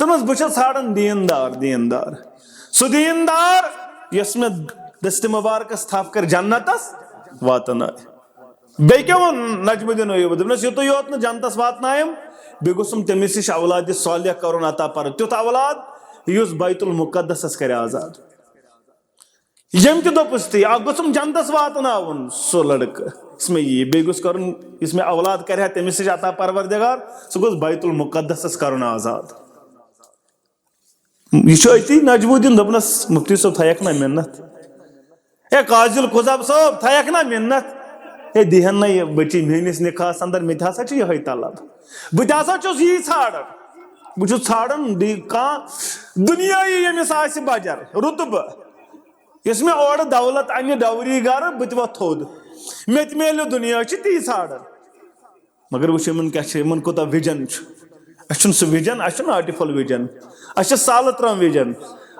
دوٚپنس، بہٕ چھَس ژھانڈان دیٖندار، دیٖندار۔ سُہ دیٖندار، یۄس مےٚ دستِ مُبارکس تھپھ کٔر جنتس واتنٲے۔ بیٚیہِ کیٛاہ ووٚن نجم الدین ایوبی؟ دوٚپنس، یوٚتُے یوت نہٕ جنتس واتنایم، بیٚیہِ گوٚژھُم تٔمِس نِش اولادِ صالح کرُن عطا پرو، تیُتھ اولاد یُس بیت المقدسس کرِ آزاد۔ ییٚمۍ تہِ دوٚپُس تی، اکھ گوٚژھُم جنتس واتناوُن سُہ لڑکہٕ، یُس مےٚ یی، بیٚیہِ گوٚژھ کرُن، یُس مےٚ اولاد کرِ ہا، تٔمِس نِش عطا پروردگار، سُہ گوٚژھ بیت المقدسس کرُن آزاد۔ یہِ چھُ أتی نجم الدین۔ دوٚپنس، مفتی صٲب، تھایکھ نا مِنت؟ اے قاضی القضا صٲب، تھایکھ نا مِنت؟ اے، دیٖہن نا یہِ بٔچی میٲنِس نکاحس اندر، مےٚ تہِ ہسا چھُ یِہوٚے طلب۔ بہٕ تہِ ہسا چھُس یی ژھانڈان۔ بہٕ چھُس ژھانڈان بیٚیہِ کانٛہہ دُنیٲیی، ییٚمِس آسہِ بجر، رُتبہٕ، یُس مےٚ اورٕ دولت انہِ ڈوری گرٕ، بہٕ تہِ وۄتھٕ تھوٚد۔ مےٚ تہِ میلہِ دُنیا، چھِ تی ژھانڈان۔ مگر وٕچھ، یِمن کیٛاہ چھِ، یِمن کوٗتاہ وِجن چھُ۔ اَسہِ چھُنہٕ سُہ وِجن، اَسہِ چھُنہٕ آٹِفل وِجن، اَسہِ چھُ سالہٕ ترٛام وِجن،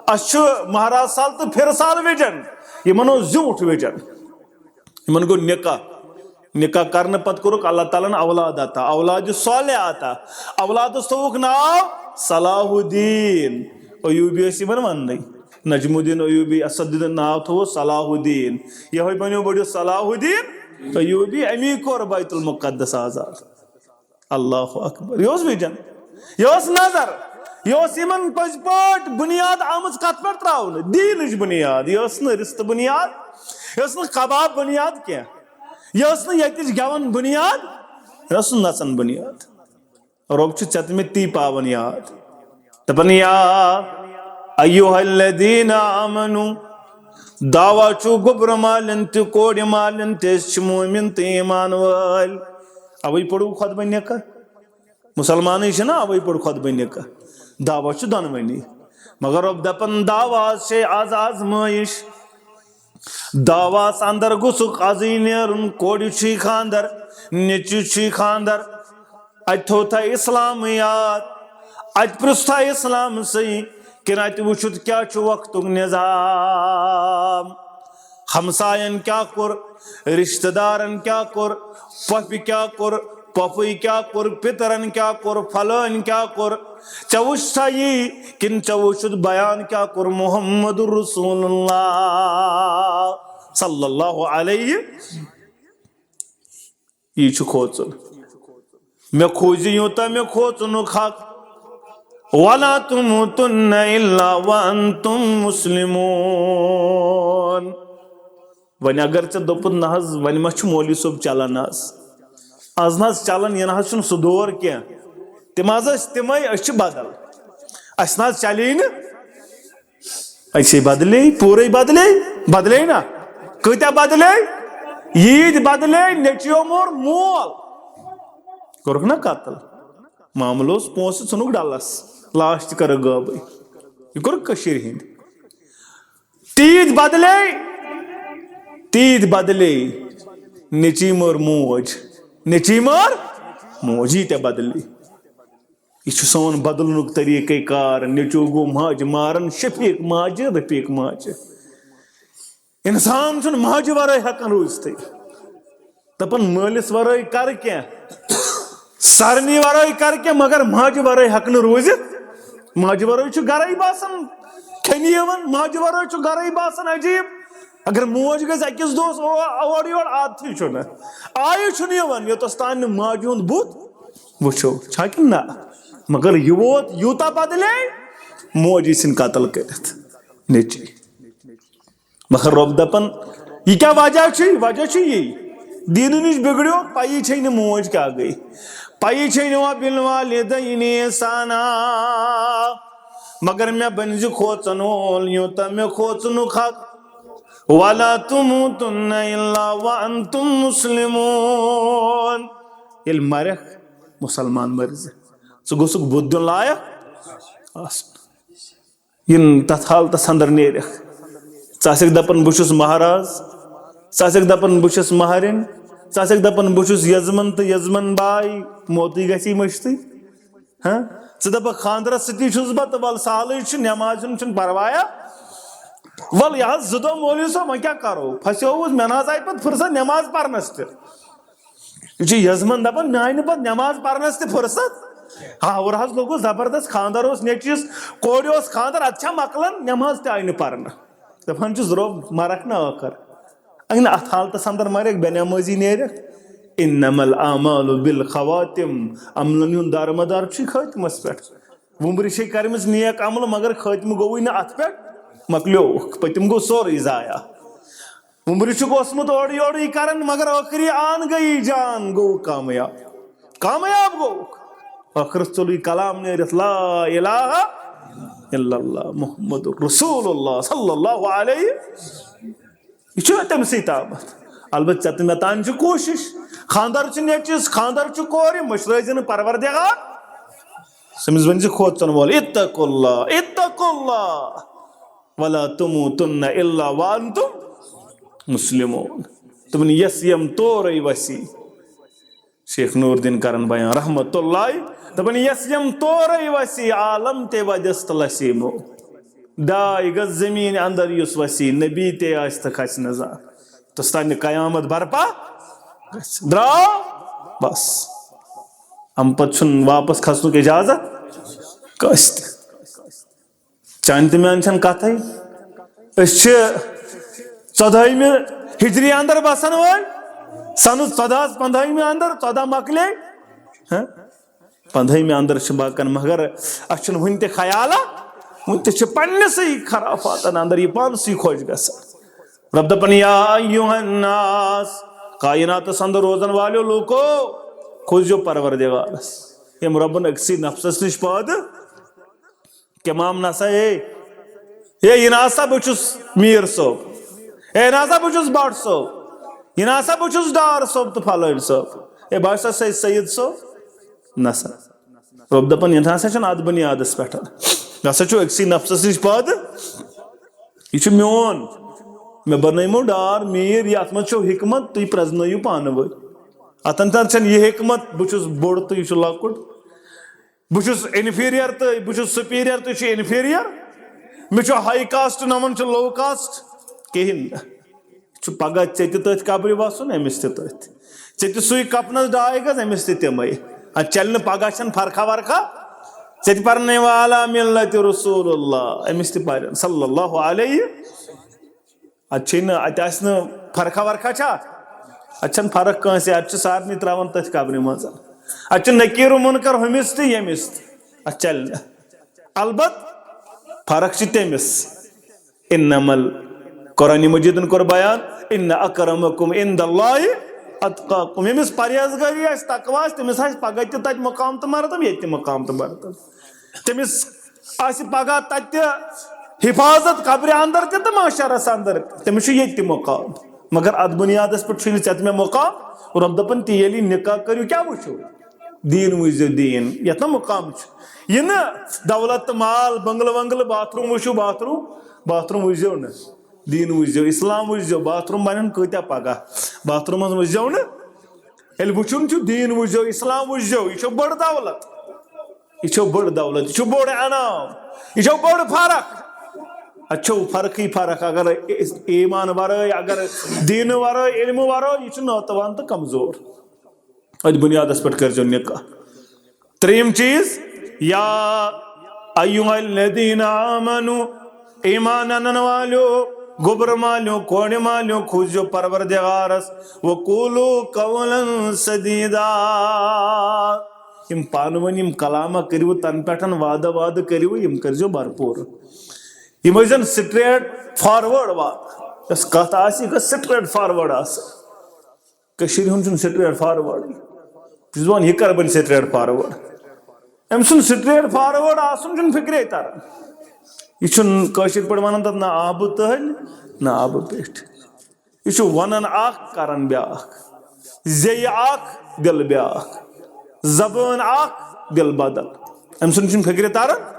اَسہِ چھُ مہراز سال تہٕ پھِرٕ سال وِجن۔ یِمن اوس زیوٗٹھ وِجن۔ یِمن گوٚو نکاح۔ نکاح کرنہٕ پتہٕ کوٚرُکھ اللہ تعالیٰ ہن اولاد عطا، اولاد صالح عطا۔ اولادس تھووُکھ ناو صلاح الدین۔ ایوبی ٲسۍ یِمن وننٕے۔ نجم الدین ایوبی، اسد الدین، ناو تھووُس صلاح الدین۔ یہوے بنیو بٔڑِو صلاح الدین ایوبی، امی کوٚر بیت المقدس آزاد۔ اللہ اکبر۔ یہِ اوس وِجن، یہِ اوس نظر، یہِ اوس یِمن پٔزۍ پٲٹھۍ بُنیاد آمٕژ کتھ پٮ۪ٹھ تراونہٕ؟ دیٖنٕچ بُنیاد۔ یہِ ٲس نہٕ رِستہٕ بُنیاد، یہِ ٲس نہٕ کباب بُنیاد کینٛہہ، یہِ ٲس نہٕ ییٚتِچ گٮ۪وَن بُنیاد، یہِ ٲس نہٕ نژن بُنیاد۔ رۄب چھُ ژےٚ تہٕ مےٚ تی پاوان یاد۔ دپان، یا ایھا الذین آمنو، دعویٰ چھُ گوٚبرٕ مالٮ۪ن تہِ کورِ مالٮ۪ن تہِ، أسۍ چھِ مومن تہٕ ایمان وٲلۍ۔ اوے پوٚرُو خطبہ نکاح۔ مسلمانٕے چھِنہ اوے پوٚر خطبہ نکاح۔ دعویٰ چھُ دۄنوٕنی۔ مگر رۄب دپان، دعویٰ چھے از آزمٲیش۔ دعویٰ ہس اندر گوٚژھُکھ ازٕے نیرُن، کورِ چھُے خاندر، نیٚچوِس چھُے خاندر۔ اتہِ تھوٚو تھا اسلام یاد؟ اتہِ پرٛژھ تھا اسلام سٕے؟ کِنہٕ اتہِ وٕچھُتھ کیٛاہ چھُ وقتُک نظام؟ ہمساین کیٛاہ کوٚر، رشتہٕ دارن کیٛاہ کوٚر، پۄپھِ کیٛاہ کوٚر، پۄپھٕے کیٛاہ کوٚر، پِترن کیٛاہ کوٚر، پھلٲنۍ کیٛاہ کوٚر؟ ژےٚ وٕچھ سا یی کِنہٕ ژےٚ وٕچھُتھ بیان کیٛاہ کوٚر محمد رسول اللہ صلی اللہ علیہ؟ یی چھُ کھوژُن۔ مےٚ کھوژِ یوٗتاہ مےٚ کھوژنُک حق۔ ولا تموتن الا وانتم مسلمون۔ وۄنۍ اگر ژےٚ دوٚپُتھ، نہ حظ، وۄنۍ ما چھُ مولوی صٲب چلان آز؟ آز نہ حظ چلان، یہِ نہ حظ چھُنہٕ سُہ دور کینٛہہ۔ تِم حظ ٲسۍ تِمے، أسۍ چھِ بدل۔ اَسہِ نہ حظ چلی نہٕ۔ أسے بدلے، پوٗرے بدلے، بدلے نا؟ کۭتیاہ بدلے؟ عیٖد بدلے، نیٚچویو موٚر مول۔ کوٚرُکھ نا قتل۔ معاملہٕ اوس پونٛسہٕ ژھُنُکھ ڈلس، لاش تہِ کٔرٕکھ غٲبٕے۔ یہِ کوٚرُکھ کٔشیٖرِ ہِنٛدۍ۔ تیٖتۍ بدلے، تیٖتۍ بدلے۔ نیٚچی مٔر موج، نیٚچی مٔر موج، ییٖتیٛاہ بدلے۔ یہِ چھُ سون بدلنُک طریٖقہٕ کار۔ نیٚچوٗ گوٚو ماجہِ ماران، شفیٖق ماجہِ، رفیٖق ماجہِ۔ اِنسان چھُنہٕ ماجہِ ورٲے ہٮ۪کان روٗزتھٕے۔ دَپان، مٲلِس ورٲے کر کینٛہہ، سارنٕے ورٲے کر کینٛہہ، مگر ماجہِ ورٲے ہٮ۪کہٕ نہٕ روٗزِتھ۔ ماجہِ ورٲے چھُ گرے باسان کھٮ۪نہِ یِوان، ماجہِ ورٲے چھُ گرے باسان عجیٖب۔ اگر موج گژھِ أکِس دۄہس او-، اورٕ یورٕ، عادتھٕے چھُنہٕ، آیہِ چھُنہٕ یِوان، یوٚتس تام نہٕ ماجہِ ہُنٛد بُتھ وٕچھو، چھا کِنہٕ نہ؟ مگر یہِ ووت یوٗتاہ بدلے، موجی ژھٕنۍ قتل کٔرِتھ نیٚچی۔ مگر رۄب دَپان، یہِ کیٛاہ وجہ چھُے؟ وجہ چھُ یی، دیٖنہٕ نِش بِگڑیو، پَیی چھے نہٕ موج کیٛاہ گٔے، پَیی چھے نہٕ وَبِالْوَالِدَيْنِ إِحْسَانًا۔ مگر مےٚ بٔنزِ کھوژَن وول، یوٗتاہ مےٚ کھوژنُک حق۔ وَلَا تَمُوتُنَّ إِلَّا وَأَنْتُمْ مُسْلِمُونَ۔ ییٚلہِ مرکھ، مُسلمان مٔرزِ۔ ژٕ گوٚژھُکھ بُتھ دیُن لایق آسُن۔ یِن تَتھ حالتَس اندر نیرِکھ۔ ژٕ آسکھ دَپان، بہٕ چھُس مہراز، ژٕ آسکھ دَپان، بہٕ چھُس مہرِنۍ، ژٕ آسکھ دَپان، بہٕ چھُس یزمن تہٕ یزمن باے، موتٕے گژھی مٔشتٕے۔ ہاں؟ ژٕ دَپَکھ، خانٛدرَس سۭتی چھُس بہٕ، تہٕ وَلہٕ سہلٕے چھُ، نٮ۪مازِ ہُنٛد چھُنہٕ پَروایا۔ وَلہٕ یہِ حظ زٕ دۄہ مولوی صٲب، وۄنۍ کیٛاہ کَرو؟ پھَسیووُس، مےٚ نہ حظ آیہِ پَتہٕ فُرصت نٮ۪ماز پَرنَس تہِ۔ یہِ چھُ یزمن دَپان، مےٚ آیہِ نہٕ پَتہٕ نٮ۪ماز پَرنَس تہِ فُرصت۔ ہاوُر حظ لوٚگُس زبردست، خانٛدر اوس نیٚچوِس، کورِ اوس خانٛدر، اَدٕ چھا مۄکلان؟ نٮ۪ماز تہِ آیہِ نہٕ پَرنہٕ۔ دَپان چھُس، رۄب، مَرَکھ نا ٲخٕر۔ اَنہِ نہٕ اَتھ حالتَس اندر مَرٮ۪کھ، بے نٮ۪مٲزی نیرٮ۪کھ۔ انما الاعمال بالخواتم، عملن ہُنٛد دارمدار چھُے خٲتمَس پٮ۪ٹھ۔ وُمبرِ چھے کَرِمٕژ نیک عمل، مگر خٲتمہٕ گوٚوُے نہٕ اَتھ پٮ۪ٹھ، مۄکلیووُکھ، پٔتِم گوٚو سورُے ضایع۔ وُمبرِ چھُکھ اوسمُت اورٕ یورٕ یہِ کران، مگر ٲخری آن گٔیی جان، گوٚو کامیاب۔ کامیاب گوٚو۔ ٲخرس ژوٚلُے کلام نیرِتھ، لا الہ الا اللہ محمد رسول اللہ صلی اللہ علیہ۔ یہِ چھُ تٔمۍ سٕے تامَتھ۔ البتہ ژےٚ تہٕ مےٚ تام چھِ کوٗشِش۔ خانٛدر چھُ نیٚچِس، خانٛدر چھُ کورِ، مٔشرٲوزِ نہٕ پروردگار۔ سٔمِس ؤنۍ زِ کھوژن وول، اتقوا اللہ، اتقوا اللہ۔ ولا تموتن الا وانتم مسلمون۔ دوٚپُن، یَس یِم تورے وسی۔ شیخ نور الدین کرن بیان رحمت اللہ، دَپان، یَس یِم تورے وسی، عالم تہِ ودٮ۪س تہٕ لسی مو۔ ڈاے گز زمین اندر یُس وسی، نبی تہِ آسہِ تہٕ کھسہِ نہٕ زانٛہہ۔ توٚتام نہٕ قیامت برپا گژھِ۔ درٛاو، بس۔ اَمہِ پتہٕ چھُنہٕ واپس کھسنُک اجازت کٲنٛسہِ تہِ۔ چانہِ تہٕ میانہِ چھَنہٕ کتھے۔ أسۍ چھِ ژۄدہٲیمہِ ہجری اندر بسن وٲلۍ، سنہٕ ژۄدہس پندہٲیمہِ اندر، ژۄدہ مۄکلے۔ ہہ؟ پندہٲیمہِ اندر چھِ باقن، مگر اَسہِ چھُنہٕ وُنہِ تہِ خیالہ، وُنہِ تہِ چھِ پننِسٕے خرافاتن اندر یہِ پانسٕے خۄش گژھان۔ رب دپان، یا ایھا الناس، کائناتس اندر روزن والیو لوکو، کھوٗژزیو پروردگارس، ییٚمۍ ربن أکسٕے نفسس نِش پٲدٕ کمام نسا ہے۔ ہے، یہِ نہ سا بہٕ چھُس میٖر صٲب۔ ہے، نہ سا بہٕ چھُس بٹ صٲب۔ یہِ نہ سا بہٕ چھُس ڈار صٲب تہٕ فلٲنۍ صٲب۔ ہے، بہٕ ہسا چھُسے سید صٲب۔ نہ سا۔ رۄب دپان، یہِ نہ سا چھُنہٕ اتھ بُنیادس پٮ۪ٹھ۔ یہِ ہسا چھُ أکسٕے نفسس نِش پٲدٕ۔ یہِ چھُ میون۔ مےٚ بنٲیمو ڈار میٖر، یتھ منٛز چھو حکمت، تُہۍ پرزنٲیِو پانہٕ ؤنۍ۔ اتھ اندر چھنہٕ یہِ حکمت، بہٕ چھُس بوٚڑ تہٕ یہِ چھُ لۄکُٹ۔ بہٕ چھُس inferior تہٕ بہٕ چھُس superior، تُہۍ چھِو inferior۔ مےٚ چھُ high caste، نمن چھُ low caste۔ کِہیٖنۍ نہٕ۔ چھُ پگاہ ژےٚ تہِ تٔتھۍ قبرِ وَسُن، أمِس تہِ تٔتھۍ۔ ژےٚ تہِ سُے کفنس ڈاے گز، أمِس تہِ تِمے۔ اَتھ چلہِ نہٕ پگاہ، چھَنہٕ فرقہ ورقہ۔ ژےٚ تہِ پرنے والا ملت رسول اللہ، أمِس تہِ پرن صلی اللہ علیہ۔ اتہِ چھے نہٕ، اتہِ آسہِ نہٕ فرقہ ورقہ چھا؟ اتہِ چھنہٕ فرق کٲنٛسہِ، اتہِ چھِ سارنٕے تراوان تٔتھۍ قبرِ منٛز۔ اتہِ چھُ نکیر و منکر ہُمِس تہِ ییٚمِس تہِ۔ اتہِ چلہِ نہٕ۔ البتہ فرق چھِ تٔمِس۔ انما ال-، قرآن مجیدن کوٚر بیان، ان اکرمکم عند اللہ اتقاکم۔ ییٚمِس پرہیزگٲری آسہِ، تقوی آسہِ، تٔمِس آسہِ پگاہ تہِ تتہِ مقام تہٕ مرتبہ، ییٚتہِ تہِ مقام تہٕ مرتبہ۔ تٔمِس آسہِ پگاہ تتہِ تہِ حفاظت، قبرِ اندر تہِ تہٕ محشرس اندر تہِ۔ تٔمِس چھُ ییٚتہِ تہِ مقام۔ مگر اتھ بُنیادس پٮ۪ٹھ چھُے نہٕ ژےٚ تہٕ مےٚ مقام۔ رۄب دپان، تہِ ییٚلہِ نکاح کٔرِو، کیٛاہ وٕچھِو؟ دیٖن وٕچھزیو، دیٖن۔ یتھ نہ مقام چھُ۔ یہِ نہٕ دولت تہٕ مال، بنگلہٕ ونگلہٕ، باتھ روم وٕچھِو، باتھ روم، باتھ روم وٕچھزیو نہٕ۔ دیٖن وٕچھزیو، اسلام وٕچھزیو۔ باتھ روم بنن کۭتیاہ پگاہ؟ باتھ رومس وٕچھزیو نہٕ۔ ییٚلہِ وٕچھُن چھُ، دیٖن وٕچھزیو، اسلام وٕچھزیو، یہِ چھو بٔڑ دولت۔ یہِ چھو بٔڑ دولت، یہِ چھُ بوٚڑ انعام، یہِ چھو بٔڑ فرق۔ اتھ چھو فرقٕے فرق، اگر ایمان ورٲے، اگر دیٖنہٕ ورٲے، علمہٕ ورٲے، یہِ چھُ ناتوان تہٕ کمزور۔ أتھۍ بُنیادس پٮ۪ٹھ کٔرۍزیو نکاح۔ ترٛیٚیِم چیٖز، یا ایھا الذین آمنو، ایمان انن والیو، گوٚبرٕ مالیو، کورِ مالیو، کھوٗژزیو پروردگارس، وقولوا قولا سدیدا۔ یِم پانہٕ ؤنۍ یِم کلامہ کٔرِو، تنہٕ پٮ۪ٹھ وعدٕ وعدٕ کٔرِو، یِم کٔرۍزیو بھرپوٗر۔ یِم ٲسۍ زن straight forward وعدٕ۔ یۄس کتھ آسہِ، یہِ گٔژھ straight forward آسٕنۍ۔ کٔشیٖرِ ہُنٛد چھُنہٕ straight forward۔ بہٕ چھُس دَپان، یہِ کَرٕ بَنہِ straight forward۔ أمۍ سُنٛد straight forward آسُن چھُنہٕ فِکرے تَران۔ یہِ چھُنہٕ کٲشِر پٲٹھۍ وَنان تَتھ نہ آبہٕ تٔلۍ، نہ آبہٕ پیٚٹھۍ۔ یہِ چھُ وَنان اَکھ، کَران بیٛاکھ۔ زیٚیہِ اَکھ، دِل بیٛاکھ۔ زبٲنۍ اَکھ، دِل بدل۔ أمۍ سُنٛد چھُنہٕ فِکرِ تَران۔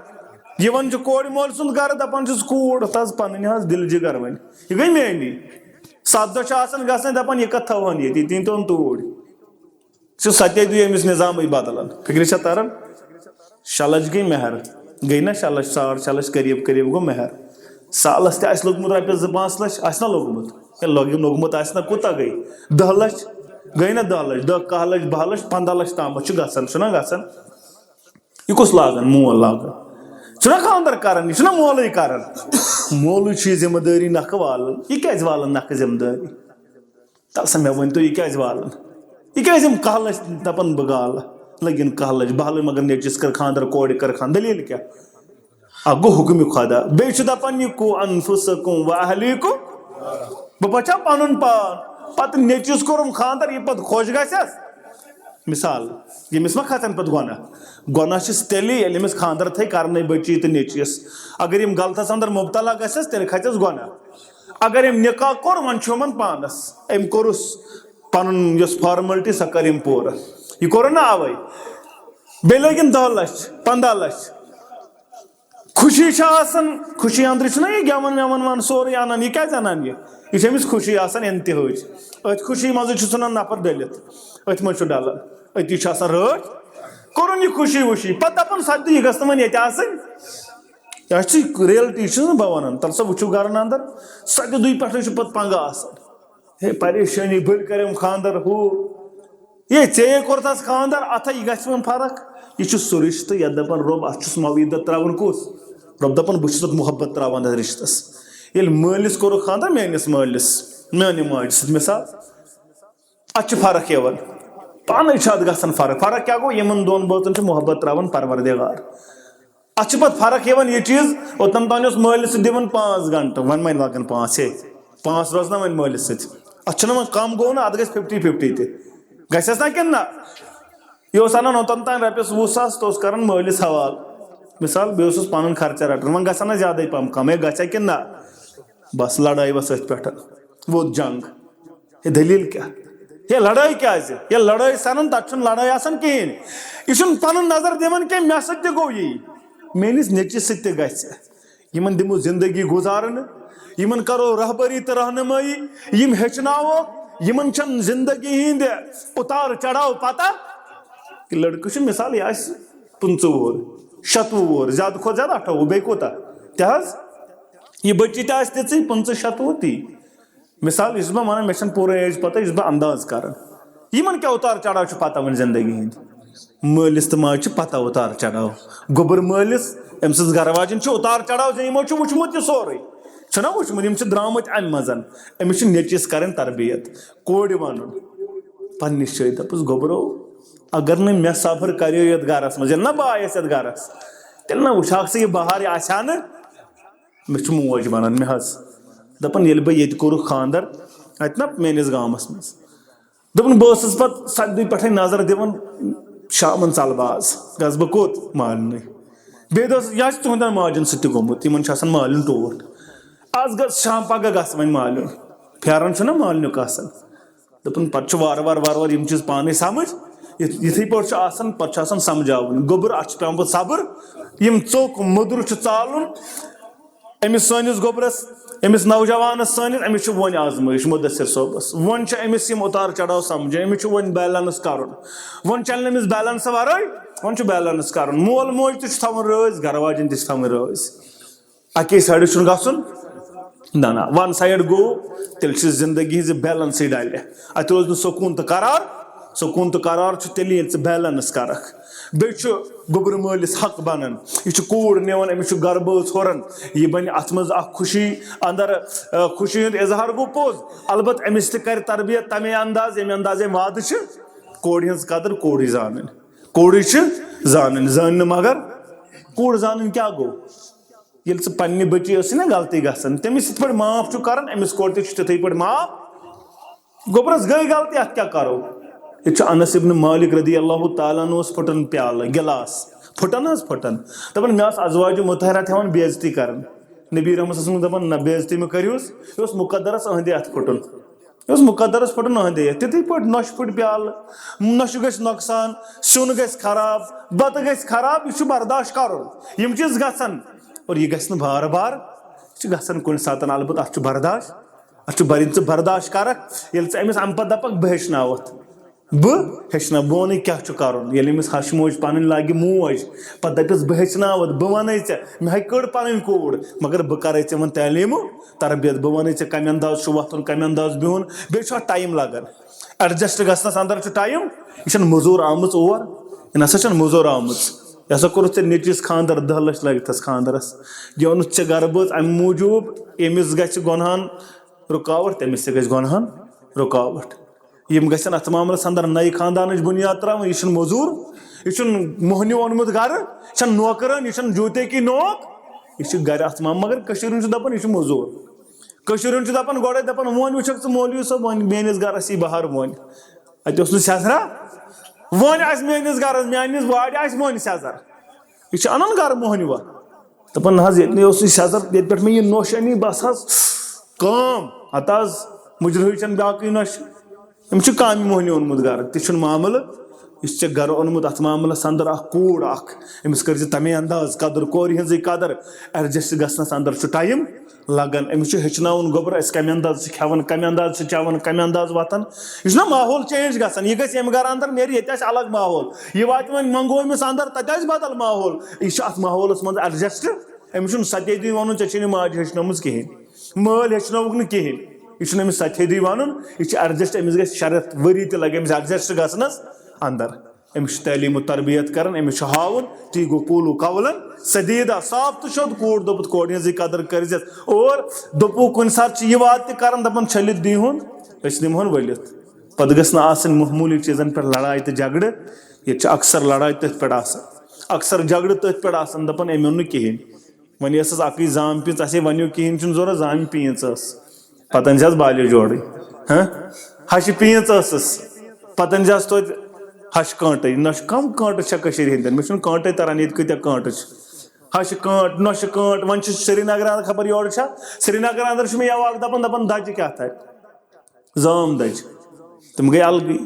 یِوان چھُ کورِ مٲلۍ سُنٛد گَرٕ، دَپان چھُس، کوٗر، تَس پَنٕنۍ حظ دِل جِگر وۄنۍ۔ یہِ گٔے میٛٲنی۔ ستھ دۄہ چھِ آسان گژھان، دپان، یہِ کتھ تھاوہون ییٚتی، تِم تھاوہون توٗرۍ۔ چھُ ستے دُے أمِس نظامٕے بدلان۔ فکرِ چھا تران؟ شےٚ لچھ گٔے مہر، گٔے نہ شےٚ لچھ، ساڑ شےٚ لچھ قریب قریب گوٚو مہر۔ سالس تہِ آسہِ لوٚگمُت رۄپیس زٕ پانٛژھ لچھ، آسہِ نہ لوٚگمُت؟ ہے، لوٚگ-، لوٚگمُت آسہِ نہ، کوٗتاہ گٔے؟ دہ لچھ گٔے نہ، دہ لچھ، دہ، کاہ لچھ، باہ لچھ، پنٛداہ لچھ تامتھ چھُ گژھان، چھُنہ گژھان؟ یہِ کُس لاگان؟ مول لاگان۔ چھُنہ خانٛدر کران، یہِ چھُنہ مولٕے کران۔ مولٕے چھُ یہِ ذمہٕ دٲری نکھٕ والان۔ یہِ کیازِ والان نکھٕ ذمہٕ دٲری؟ تَلہٕ سا مےٚ ؤنۍ تو، یہِ کیازِ والان؟ یہِ کیازِ یِم کاہ لَچھ دَپان بہٕ گالہٕ؟ لٔگِن کاہ لَچھ، بہٕ ہالٕے مگر نیٚچوِس کٔر خانٛدر، کورِ کٔر خانٛدر، دٔلیٖل کیٛاہ؟ اکھ گوٚو حُکمِ خۄدا، بیٚیہِ چھُ دَپان، یہِ قُوا أَنفُسَکُم وَأَہلیٖکُم۔ بہٕ بچاو پنُن پان، پتہٕ نیٚچوِس کوٚرُم خانٛدر، یہِ پتہٕ خۄش گژھٮ۪س۔ مثال، ییٚمِس ما کھژن پتہٕ گۄناہ؟ گۄناہ چھِس تیٚلہِ، ییٚلہِ أمِس خانٛدر تھٲے کرنَے بٔچی تہٕ نیٚچوِس۔ اگر یِم غلطس اندر مبتلا گژھٮ۪س، تیٚلہِ کھژٮ۪س گۄناہ۔ اگر أمۍ نکاح کوٚر، وۄنۍ چھُ یِمن پانس، أمۍ کوٚرُس پنُن یۄس formality، سۄ کٔر أمۍ پوٗرٕ۔ یہِ کوٚرُن نا اوے۔ بیٚیہِ لٲگِن دَہ لَچھ، پنٛداہ لَچھ۔ خوشی چھِ آسان، خوشی اندرٕ چھُنہ یہِ گٮ۪وَن وٮ۪وَن وَن سورُے اَنان، یہِ کیٛازِ اَنان یہِ؟ یہِ چھِ أمِس خوشی آسان انتہٲج۔ أتھۍ خوشی منٛزٕے چھُ ژھٕنان نفر ڈٔلِتھ، أتھۍ منٛز چھُ ڈلان، أتی چھُ آسان رٲچھ۔ کوٚرُن یہِ خوشی وُشی، پتہٕ دَپان، سۄ تہِ یہِ گٔژھ نہٕ وۄنۍ ییٚتہِ آسٕنۍ۔ یہِ چھِ reality، چھُس نہٕ بہٕ وَنان۔ تَلہٕ سا وٕچھِو گَرَن اَندَر، سۄ تہِ دُے پٮ۪ٹھَے چھُ پَتہٕ پَنٛگہٕ آسان۔ ہے، پریشٲنی، بٔلۍ کٔرِم خانٛدر، ہُہ۔ ہے، ژےٚ کوٚرتھس خانٛدر، اتھے گژھِ وۄنۍ فرق۔ یہِ چھُ سُہ رِشتہٕ یتھ دپان رۄب، اتھ چھُس مو-، یہِ دۄہ ترٛاوُن کُس؟ رۄب دپان، بہٕ چھُس اتھ محبت ترٛاوان، اتھ رِشتس۔ ییٚلہِ مٲلِس کوٚرُکھ خانٛدر، میٲنِس مٲلِس، میانہِ ماجہِ سۭتۍ مثال، اتھ چھِ فرق یِوان۔ پانے چھِ اتھ گژھان فرق۔ فرق کیٛاہ گوٚو؟ یِمن دۄن بٲژن چھُ محبت ترٛاوان پروردگار۔ اتھ چھِ پتہٕ فرق یِوان یہِ چیٖز، اوٚتام تام اوس مٲلِس سۭتۍ دِوان پانٛژھ گھنٹہٕ، وۄنۍ وۄنۍ لگان پانٛژھ، ہے، پانٛژھ روزنا وۄنۍ مٲلِس سۭتۍ۔ اتھ چھُنہٕ وۄنۍ کم گوٚو نہٕ، اتھ گژھِ ففٹی ففٹی تہِ۔ گژھٮ۪س نا کِنہٕ نہ؟ یہِ اوس انان اوٚتام تام رۄپیس وُہ ساس، تہٕ اوس کران مٲلِس حوالہٕ۔ مثال، بیٚیہِ اوسُس پنُن خرچہ رٹان، وۄنۍ گژھان نہ زیادے پہم کم، ہے، گژھِ ہا کِنہٕ نہ؟ بس لڑٲے ؤژھ أتھۍ پٮ۪ٹھ، ووٚتھ جنگ۔ ہے، دٔلیٖل کیٛاہ؟ ہے، لڑٲے کیٛازِ؟ ییٚلہِ لڑٲے سنان، تتھ چھُنہٕ لڑٲے آسان کِہیٖنۍ۔ یہِ چھُنہٕ پنُن نظر دِوان کینٛہہ، مےٚ سۭتۍ تہِ گوٚو یی، میٲنِس نیٚچوِس سۭتۍ تہِ گژھِ۔ یِمن دِمو زندگی گُزارنہٕ، یِمن کرو رہبری تہٕ رہنمٲیی، یِم ہیٚچھناووکھ، یِمن چھَنہٕ زندگی ہٕنٛدِ اُتار چڑاو پتہ۔ یہِ لڑکہٕ چھُ مثال، یہِ آسہِ پٕنٛژٕہ وُہُر، شَتوُہ وُہُر، زیادٕ کھۄتہٕ زیادٕ اَٹھووُہ، بیٚیہِ کوٗتاہ؟ تہِ حظ، یہِ بٔچی تہِ آسہِ تِژٕے، پٕنٛژٕہ شَتوُہ تی۔ مثال، یہِ چھُس بہٕ وَنان، مےٚ چھَنہٕ پوٗرٕ ایج پَتہ، یہِ چھُس بہٕ انداز کران۔ یِمن کیٛاہ اُتار چڑاو چھُ پَتہ وۄنۍ زندگی ہٕنٛدۍ؟ مٲلِس تہٕ ماجہِ چھِ پَتہ اُتار چڑاو۔ گوٚبُر مٲلِس، أمۍ سٕنٛز گرٕ واجٮ۪ن چھُ اُتار چڑاو، زِ یِمو چھُ وُچھمُت یہِ سورُے۔ چھُنہ وُچھمُت، یِم چھِ درٛامٕتۍ اَمہِ منٛز۔ أمِس چھِ نیٚچوِس کرٕنۍ تربیت، کورِ وَنُن پننِس جایہِ، دَپُس، گوٚبرو، اگر نہٕ مےٚ صبر کریو یَتھ گرس منٛز، ییٚلہِ نہ بہٕ آیس یَتھ گرس، تیٚلہِ نہ وٕچھاکھ ژٕ یہِ بہار، یہِ آسہِ ہا نہٕ۔ مےٚ چھُ موج وَنان، مےٚ حظ دَپان، ییٚلہِ بہٕ ییٚتہِ کوٚرُکھ خانٛدر، اَتہِ نہ میٲنِس گامَس منٛز۔ دوٚپُن، بہٕ ٲسٕس پَتہٕ سَتہِ دۄہہِ پٮ۪ٹھَے نظر دِوان شامَن ژَلہٕ باز، گژھٕ بہٕ کوٚت؟ مالنٕے۔ بیٚیہِ دۄہ ٲسٕس، یہِ آسہِ تُہٕنٛدٮ۪ن ماجٮ۪ن سۭتۍ تہِ گوٚمُت، یِمَن چھُ آسان مالِنۍ ٹوٹھ۔ آز گژھ شام پَگاہ گژھٕ وۄنۍ مالِنۍ، پھیران چھُنہ مالنیُک آسان۔ دوٚپُن، پَتہٕ چھُ وارٕ وارٕ وارٕ وارٕ یِم چیٖز پانَے سَمٕجھ، یِتھ-، یِتھٕے پٲٹھۍ چھُ آسان، پَتہٕ چھُ آسان سَمجھاوُن۔ گوٚبُر، اَتھ چھُ پٮ۪وان پَتہٕ صبر، یِم ژوٚک مٔدرٕ چھُ ژالُن، أمِس سٲنِس گوٚبرَس، أمِس نوجوانَس سٲنِس، أمِس چھِ وۄنۍ آزمٲیِش مُدثر صٲبَس۔ وۄنۍ چھِ أمِس یِم اُتار چڑاو سَمجھٕنۍ، أمِس چھُ وۄنۍ بیلنس کَرُن۔ وۄنۍ چَلہِ نہٕ أمِس بیلنس وَرٲے، وۄنۍ چھُ بیلنس کَرُن۔ مول موج تہِ چھُ تھاوُن رٲضۍ، گَرٕ واجٮ۪ن تہِ چھِ تھاوٕنۍ رٲضۍ۔ اَکے سایڈٕ چھُنہٕ گژھُن۔ نہ، نہ، وَن سایڈ گوٚو، تیٚلہِ چھِ زندگی ہٕنٛز بیلنسٕے ڈَلہِ۔ اَتہِ روزِ نہٕ سکوٗن تہٕ قرار۔ سکوٗن تہٕ قرار چھُ تیٚلہِ، ییٚلہِ ژٕ بیلنس کَرَکھ۔ بیٚیہِ چھُ گوٚبرٕ مٲلِس حق بَنان۔ یہِ چھُ کوٗر نِوان، أمِس چھُ گرٕ بٲژ ہُران۔ یہِ بَنہِ اَتھ منٛز اَکھ خوشی اَندَر، آ، خوشی ہُنٛد اظہار گوٚو پوٚز۔ البتہٕ أمِس تہِ کَرِ تربیت تَمے انداز، ییٚمہِ انداز أمۍ وعدٕ چھِ۔ کورِ ہٕنٛز قدٕر کورٕے زانٕنۍ۔ کورٕے چھِ زانٕنۍ، زٲنۍ نہٕ مگر کوٗر زانٕنۍ کیٛاہ گوٚو؟ ییٚلہِ ژٕ پننہِ بٔچی ٲسٕے نا غلطی گژھان، تٔمِس یِتھ پٲٹھۍ معاف چھُ کران، أمِس کورِ تہِ چھُ تِتھٕے پٲٹھۍ معاف۔ گوٚبرس گٔے غلطی، اتھ کیٛاہ کرو؟ ییٚتہِ چھُ انس ابن مالک رضی اللہ تعالیٰ عنہس پھُٹن پیالہٕ، گلاس پھُٹن حظ پھُٹن۔ دپان، مےٚ آسہٕ ازواج مطہرات ہٮ۪وان بے عزتی کران۔ نبی رحمت صلی اللہ علیہ وسلم دپان، نہ، بے عزتی مہٕ کٔرِوس، یہِ اوس مقدرس أہنٛدِ اتھِ پھُٹُن۔ یہِ اوس مقدرس پھُٹُن أہنٛدِ اتھِ۔ تِتھٕے پٲٹھۍ نۄشہِ پھُٹہِ پیالہٕ، نۄشہِ گژھِ نۄقصان، سیُن گژھِ خراب، بتہٕ گژھِ خراب، یہِ چھُ برداشت کرُن۔ یِم چیٖز گژھن، اور یہِ گژھِ نہٕ بار بار، یہِ چھُ گژھان کُنہِ ساتن۔ البتہٕ اتھ چھُ برداشت، اتھ چھُ بر-، ییٚلہِ ژٕ برداشت کرکھ، ییٚلہِ ژٕ أمِس امہِ پتہٕ دپکھ، بہٕ ہیٚچھناوتھ، بہٕ ہیٚچھناوٕ، بہٕ وَنے کیٛاہ چھُ کرُن۔ ییٚلہِ أمِس ہَش موج پَنٕنۍ لاگہِ موج، پَتہٕ دَپٮ۪س، بہٕ ہیٚچھناوَتھ، بہٕ وَنے ژےٚ، مےٚ ہے کٔڑ پَنٕنۍ کوٗر، مگر بہٕ کَرَے ژےٚ وۄنۍ تعلیٖم و تربیت، بہٕ وَنے ژےٚ کَمہِ انداز چھُ وۄتھُن، کَمہِ انداز بِہُن۔ بیٚیہِ چھُ اَتھ ٹایم لَگان، ایڈجسٹ گژھنَس اندر چھُ ٹایم۔ یہِ چھَنہٕ مٔزوٗر آمٕژ اور، یہِ نہ سا چھَنہٕ مٔزوٗر آمٕژ۔ یہِ ہسا کوٚرُتھ ژےٚ نیٚچوِس خانٛدر، دَہ لَچھ لٲگِتھَس خانٛدرَس۔ یہِ اوٚنُتھ ژےٚ گرٕ بٲژ اَمہِ موٗجوٗب، أمِس گژھِ گۄنہَن رُکاوَٹ، تٔمِس تہِ گژھِ گۄنہَن رُکاوَٹ۔ یِم گژھن اتھ معاملس اندر نَیہِ خاندانٕچ بُنیاد تراوٕنۍ۔ یہِ چھُنہٕ مٔزوٗر، یہِ چھُنہٕ مۄہنیو اوٚنمُت گرٕ، یہِ چھَنہٕ نوکرٲنۍ، یہِ چھَنہٕ جوٗتے کی نوک، یہِ چھِ گرِ اتھ معاملس۔ مگر کٔشیٖرِ ہُنٛد چھُ دپان، یہِ چھُ مٔزوٗر۔ کٔشیٖرِ ہُنٛد چھُ دپان گۄڈے، دپان، وۄنۍ وٕچھکھ ژٕ مولوی صٲب، وۄنۍ میٲنِس گرس یی بہار وۄنۍ۔ اتہِ اوس نہٕ سیزرا، وۄنۍ آسہِ میٲنِس گرس، میانِس وارِ آسہِ وۄنۍ سیزر۔ یہِ چھُ انان گرٕ مۄہنیو۔ دَپان، نہ حظ، ییٚتہِ نَے اوس نہٕ سیٚزر، ییٚتہِ پٮ۪ٹھ مےٚ یہِ نوٚش اَنی، بس حظ کٲم۔ ہتہٕ حظ، مُجرٲہٕے چھَنہٕ بیٛاکٕے نوٚش۔ أمِس چھُ کامہِ مۄہنیو اوٚنمُت گرٕ، تہِ چھُنہٕ معاملہٕ۔ یُس ژےٚ گرٕ اوٚنمُت، اَتھ معاملَس اندر اَکھ کوٗر اَکھ، أمِس کٔرۍ زِ تَمے انداز قدر، کورِ ہٕنٛزٕے قدر۔ ایڈجسٹ گژھنَس اندر چھُ ٹایم لگان۔ أمِس چھُ ہیٚچھناوُن گوٚبُر، أسۍ کَمہِ انداز چھِ کھٮ۪وان، کَمہِ انداز چھِ چٮ۪وان، کَمہِ انداز وۄتھان۔ یہِ چھُنہ ماحول چینج گژھان، یہِ گژھِ ییٚمہِ گرٕ اندر نیرِ، ییٚتہِ آسہِ الگ ماحول۔ یہِ واتہِ وۄنۍ منگومِس اندر، تَتہِ آسہِ بدل ماحول۔ یہِ چھُ اَتھ ماحولَس منٛز ایڈجسٹ۔ أمِس چھُنہٕ ستے دِنۍ وَنُن، ژےٚ چھے نہٕ ماجہِ ہیٚچھنٲومٕژ کِہیٖنۍ، مٲلۍ ہیٚچھنٲوُکھ نہٕ کِہیٖنۍ۔ یہِ چھُنہٕ أمِس ستھیدی ونُن، یہِ چھُ ایڈجسٹ، أمِس گژھِ شرط ؤری تہِ لگہِ أمِس ایڈجسٹ گژھنس اندر۔ أمِس چھُ تعلیٖم و تربیت کران، أمِس چھُ ہاوُن، تی گوٚو قولو قولاً سدیدہ، صاف تہٕ شوٚد کوٗر دوٚپُت کورِ ہٕنٛزٕے قدر کٔرزٮ۪س۔ اور دوٚپُکھ کُنہِ ساتہٕ چھِ یہِ وعدٕ تہِ کران، دپان چھٔلِتھ دِیہون، أسۍ نِمہون ؤلِتھ۔ پتہٕ گژھِ نہٕ آسٕنۍ معموٗلی چیٖزن پٮ۪ٹھ لڑایہِ تہٕ جھگڑٕ، ییٚتہِ چھِ اکثر لڑایہِ تٔتھۍ پٮ۪ٹھ آسان، اکثر جھگڑٕ تٔتھۍ پٮ۪ٹھ آسان، دپان أمۍ اوٚن نہٕ کِہیٖنۍ۔ وۄنۍ ٲسٕس اکٕے زام پیٖنٛژ، اسے ونیو کِہیٖنۍ چھُنہٕ ضروٗرت، زامہِ پیٖنٛژ ٲس۔ پتہٕ أنۍ زِ حظ بالیو جوڑٕے۔ ہہ؟ ہشہِ پیٖنٛژ ٲسٕس۔ پتہٕ أنۍ زِ حظ توتہِ ہشہِ کٲنٛٹٕے۔ نہ چھُ کم کٲنٛٹہٕ چھےٚ کٔشیٖرِ ہٕنٛدٮ۪ن، مےٚ چھُنہٕ کٲنٛٹَے تران ییٚتہِ کۭتیٛاہ کٲنٛٹہٕ چھِ۔ ہشہِ کٲنٛٹ، نۄشہِ کٲنٛٹ، وۄنۍ چھِ سرینگر اندر خبر یورٕ چھا؟ سرینگر اندر چھُ مےٚ یَوٕ اکھ دپان، دپان دَجہِ کیٛاہ تھایہِ؟ زام دَجہِ۔ تِم گٔے الگٕے۔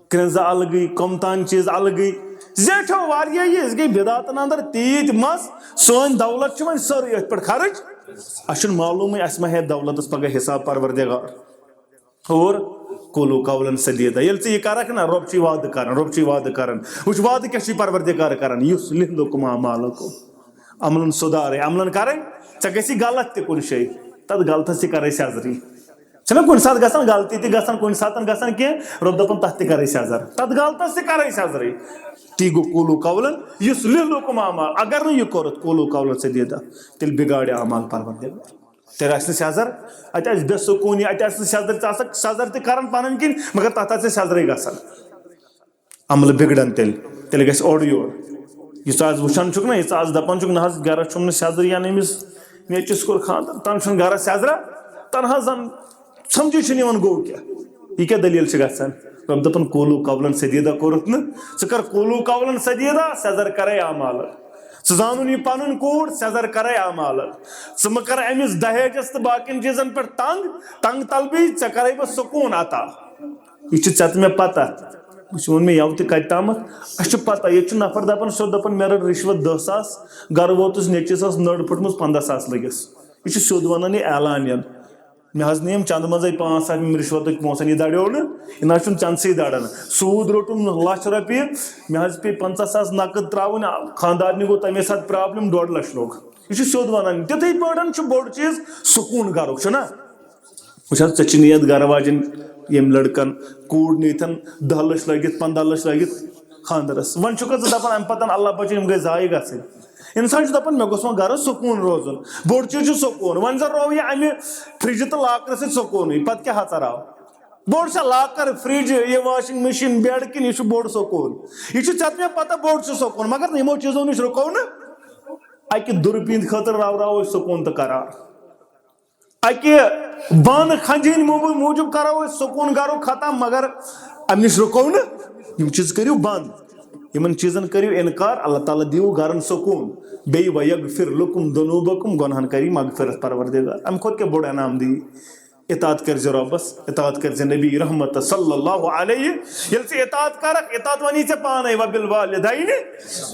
کرٛنٛزٕ الگٕے، قۭمتان چیٖز الگٕے۔ زیٹھیو واریاہ یہِ، أسۍ گٔے بدعتن اندر تیٖتۍ مس، سٲنۍ دولت چھِ وۄنۍ سٲرٕے أتھۍ پٮ۪ٹھ خرٕچ۔ اَسہِ چھُنہٕ معلومٕے اَسہِ ما ہیٚیہِ دولتس پگاہ حساب پروردگار۔ اور قولو قولاً سدیدہ۔ ییٚلہِ ژٕ یہِ کرکھ نا، رۄب چھُے وعدٕ کران، رۄب چھُے وعدٕ کران۔ وٕچھ وعدٕ کیٛاہ چھُے پروردگار کران، یُصلح لکم اعمالکم۔ عملن سُدھارے، عملن کرے، ژےٚ گژھی غلط تہِ کُنہِ جایہِ، تتھ غلطس تہِ کرے سیزرٕے۔ چھنا کُنہِ ساتہٕ گژھان غلطی تہِ گژھان، کُنہِ ساتہٕ گژھان کینٛہہ، رۄب دپان تتھ تہِ کرے سیزر، تتھ غلطس تہِ کرے سیزرٕے۔ تی گوٚو قولو قولاً یُصلح لکم اعمال۔ اگر نہٕ یہِ کوٚرُتھ قولو قولاً سدیدہ، تیٚلہِ بگاڑِ اعمال پروردگار۔ تیٚلہِ آسہِ نہٕ سیزر، اتہِ آسہِ بے سکوٗنی، اتہِ آسہِ نہٕ سیزر، ژٕ آسکھ سیزر تہِ کران پنٕنۍ کِنۍ، مگر تتھ آسہِ نہٕ سیزرٕے گژھان۔ عملہٕ بگڑن تیٚلہِ، تیٚلہِ گژھِ اورٕ یور۔ یُس آز وٕچھان چھُکھ نا، یُس آز دپان چھُکھ، نہ حظ گرس چھُم نہٕ سیزر، یا نہٕ أمِس نیٚچوِس کوٚر خانٛدر، تن چھُنہٕ گرس سیزرا، تن حظ زن سمجھے چھُنہٕ یِوان گوٚو کیٛاہ، یہِ کیٛاہ دٔلیٖل چھِ گژھان؟ رۄب دپان، قولو قولاً سدیدہ کوٚرُتھ نہٕ، ژٕ کر قولو قولاً سدیدہ، سیزر کرے اعمالہٕ۔ ژٕ زانُن یہِ پنُن کوٗر، سیزر کرے اعمالہٕ۔ ژٕ مہ کر أمِس دہیجس تہٕ باقین چیٖزن پٮ۪ٹھ تنگ، تنگ طلبی، ژےٚ کرے بہٕ سکوٗن عطا۔ یہِ چھُ ژےٚ تہٕ مےٚ پتہ۔ وٕچھ، ووٚن مےٚ یَوٕ تہِ کَتہِ تامَتھ۔ اَسہِ چھُ پَتہ، ییٚتہِ چھُ نفر دَپان، سیوٚد دَپان، مےٚ رٔٹ رِشوت دَہ ساس، گَرٕ ووتُس، نیٚچوِس ٲس نٔر پھٔٹمٕژ، پنٛداہ ساس لٔگِس۔ یہِ چھُ سیوٚد وَنان یہِ اعلان یَن۔ مےٚ حظ نِیَم چَندٕ منٛزَے پانٛژھ ساس یِم رِشوتٕکۍ پونٛسَن، یہِ دَریو نہٕ، یہِ نہ حظ چھُنہٕ چَندسٕے دَران۔ سوٗد روٚٹُم لَچھ رۄپیہِ، مےٚ حظ پیٚیہِ پنٛژاہ ساس نقد ترٛاوٕنۍ، خانٛدارنہِ گوٚو تَمے ساتہٕ پرٛابلِم، ڈۄڈ لَچھ لوٚگ۔ یہِ چھُ سیوٚد وَنان۔ تِتھَے پٲٹھۍ چھُ بوٚڑ چیٖز سکوٗن گَرُک، چھُنہ؟ وٕچھ حظ، ژےٚ چھِ نِیَت گَرٕ واجٮ۪ن ییٚمۍ لٔڑکَن کوٗر نِتھَن دَہ لَچھ لٲگِتھ، پنٛداہ لَچھ لٲگِتھ خانٛدرَس۔ وۄنۍ چھُکھ ژٕ دَپان، اَمہِ پَتَن اللہ بَچٲیِن، یِم گٔے ضایع گژھٕنۍ۔ اِنسان چھُ دَپان، مےٚ گوٚژھ وۄنۍ گَرَس سکوٗن روزُن۔ بوٚڑ چیٖز چھُ سکوٗن۔ وۄنۍ زَن روو یہِ اَمہِ فرٛجہِ تہٕ لاکرٕ سۭتۍ سکوٗنٕے، پَتہٕ کیٛاہ ہا ژَراو؟ بوٚڑ چھا لاکَر، فرٛج، یہِ واشنگ مِشیٖن، بیڈ، کِنہٕ یہِ چھُ بوٚڑ سکوٗن؟ یہِ چھُ ژےٚ تہٕ مےٚ پَتہ، بوٚڑ چھُ سکوٗن، مگر یِمو چیٖزو نِش رُکو نہٕ۔ اَکہِ دُربیٖن خٲطرٕ راوراوو أسۍ سکوٗن تہٕ قرار۔ اَکہِ بانہٕ کھنجہِ ہٕنٛدِ موٗ-، موٗجوٗب کرو أسۍ سکوٗن گرُک ختم، مگر اَمہِ نِش رُکو نہٕ۔ یِم چیٖز کٔرِو بنٛد، یِمن چیٖزن کٔرِو اِنکار، اللہ تعالیٰ دِیِو گرن سکوٗن۔ بیٚیہِ وَیَغفِر لَکُم ذُنُوبَکُم، گۄناہن کَرِ مغفرت پروردگار۔ اَمہِ کھۄتہٕ کیٛاہ بوٚڑ انعام دِیہِ؟ اطاعت کٔرزِ رۄبس، اطاعت کٔرزِ نبی رحمت صلی اللہ علیہ۔ ییٚلہِ ژٕ اطاعت کرکھ، اطاعت وَنی ژےٚ پانے، وَبِالْوَالِدَيْنِ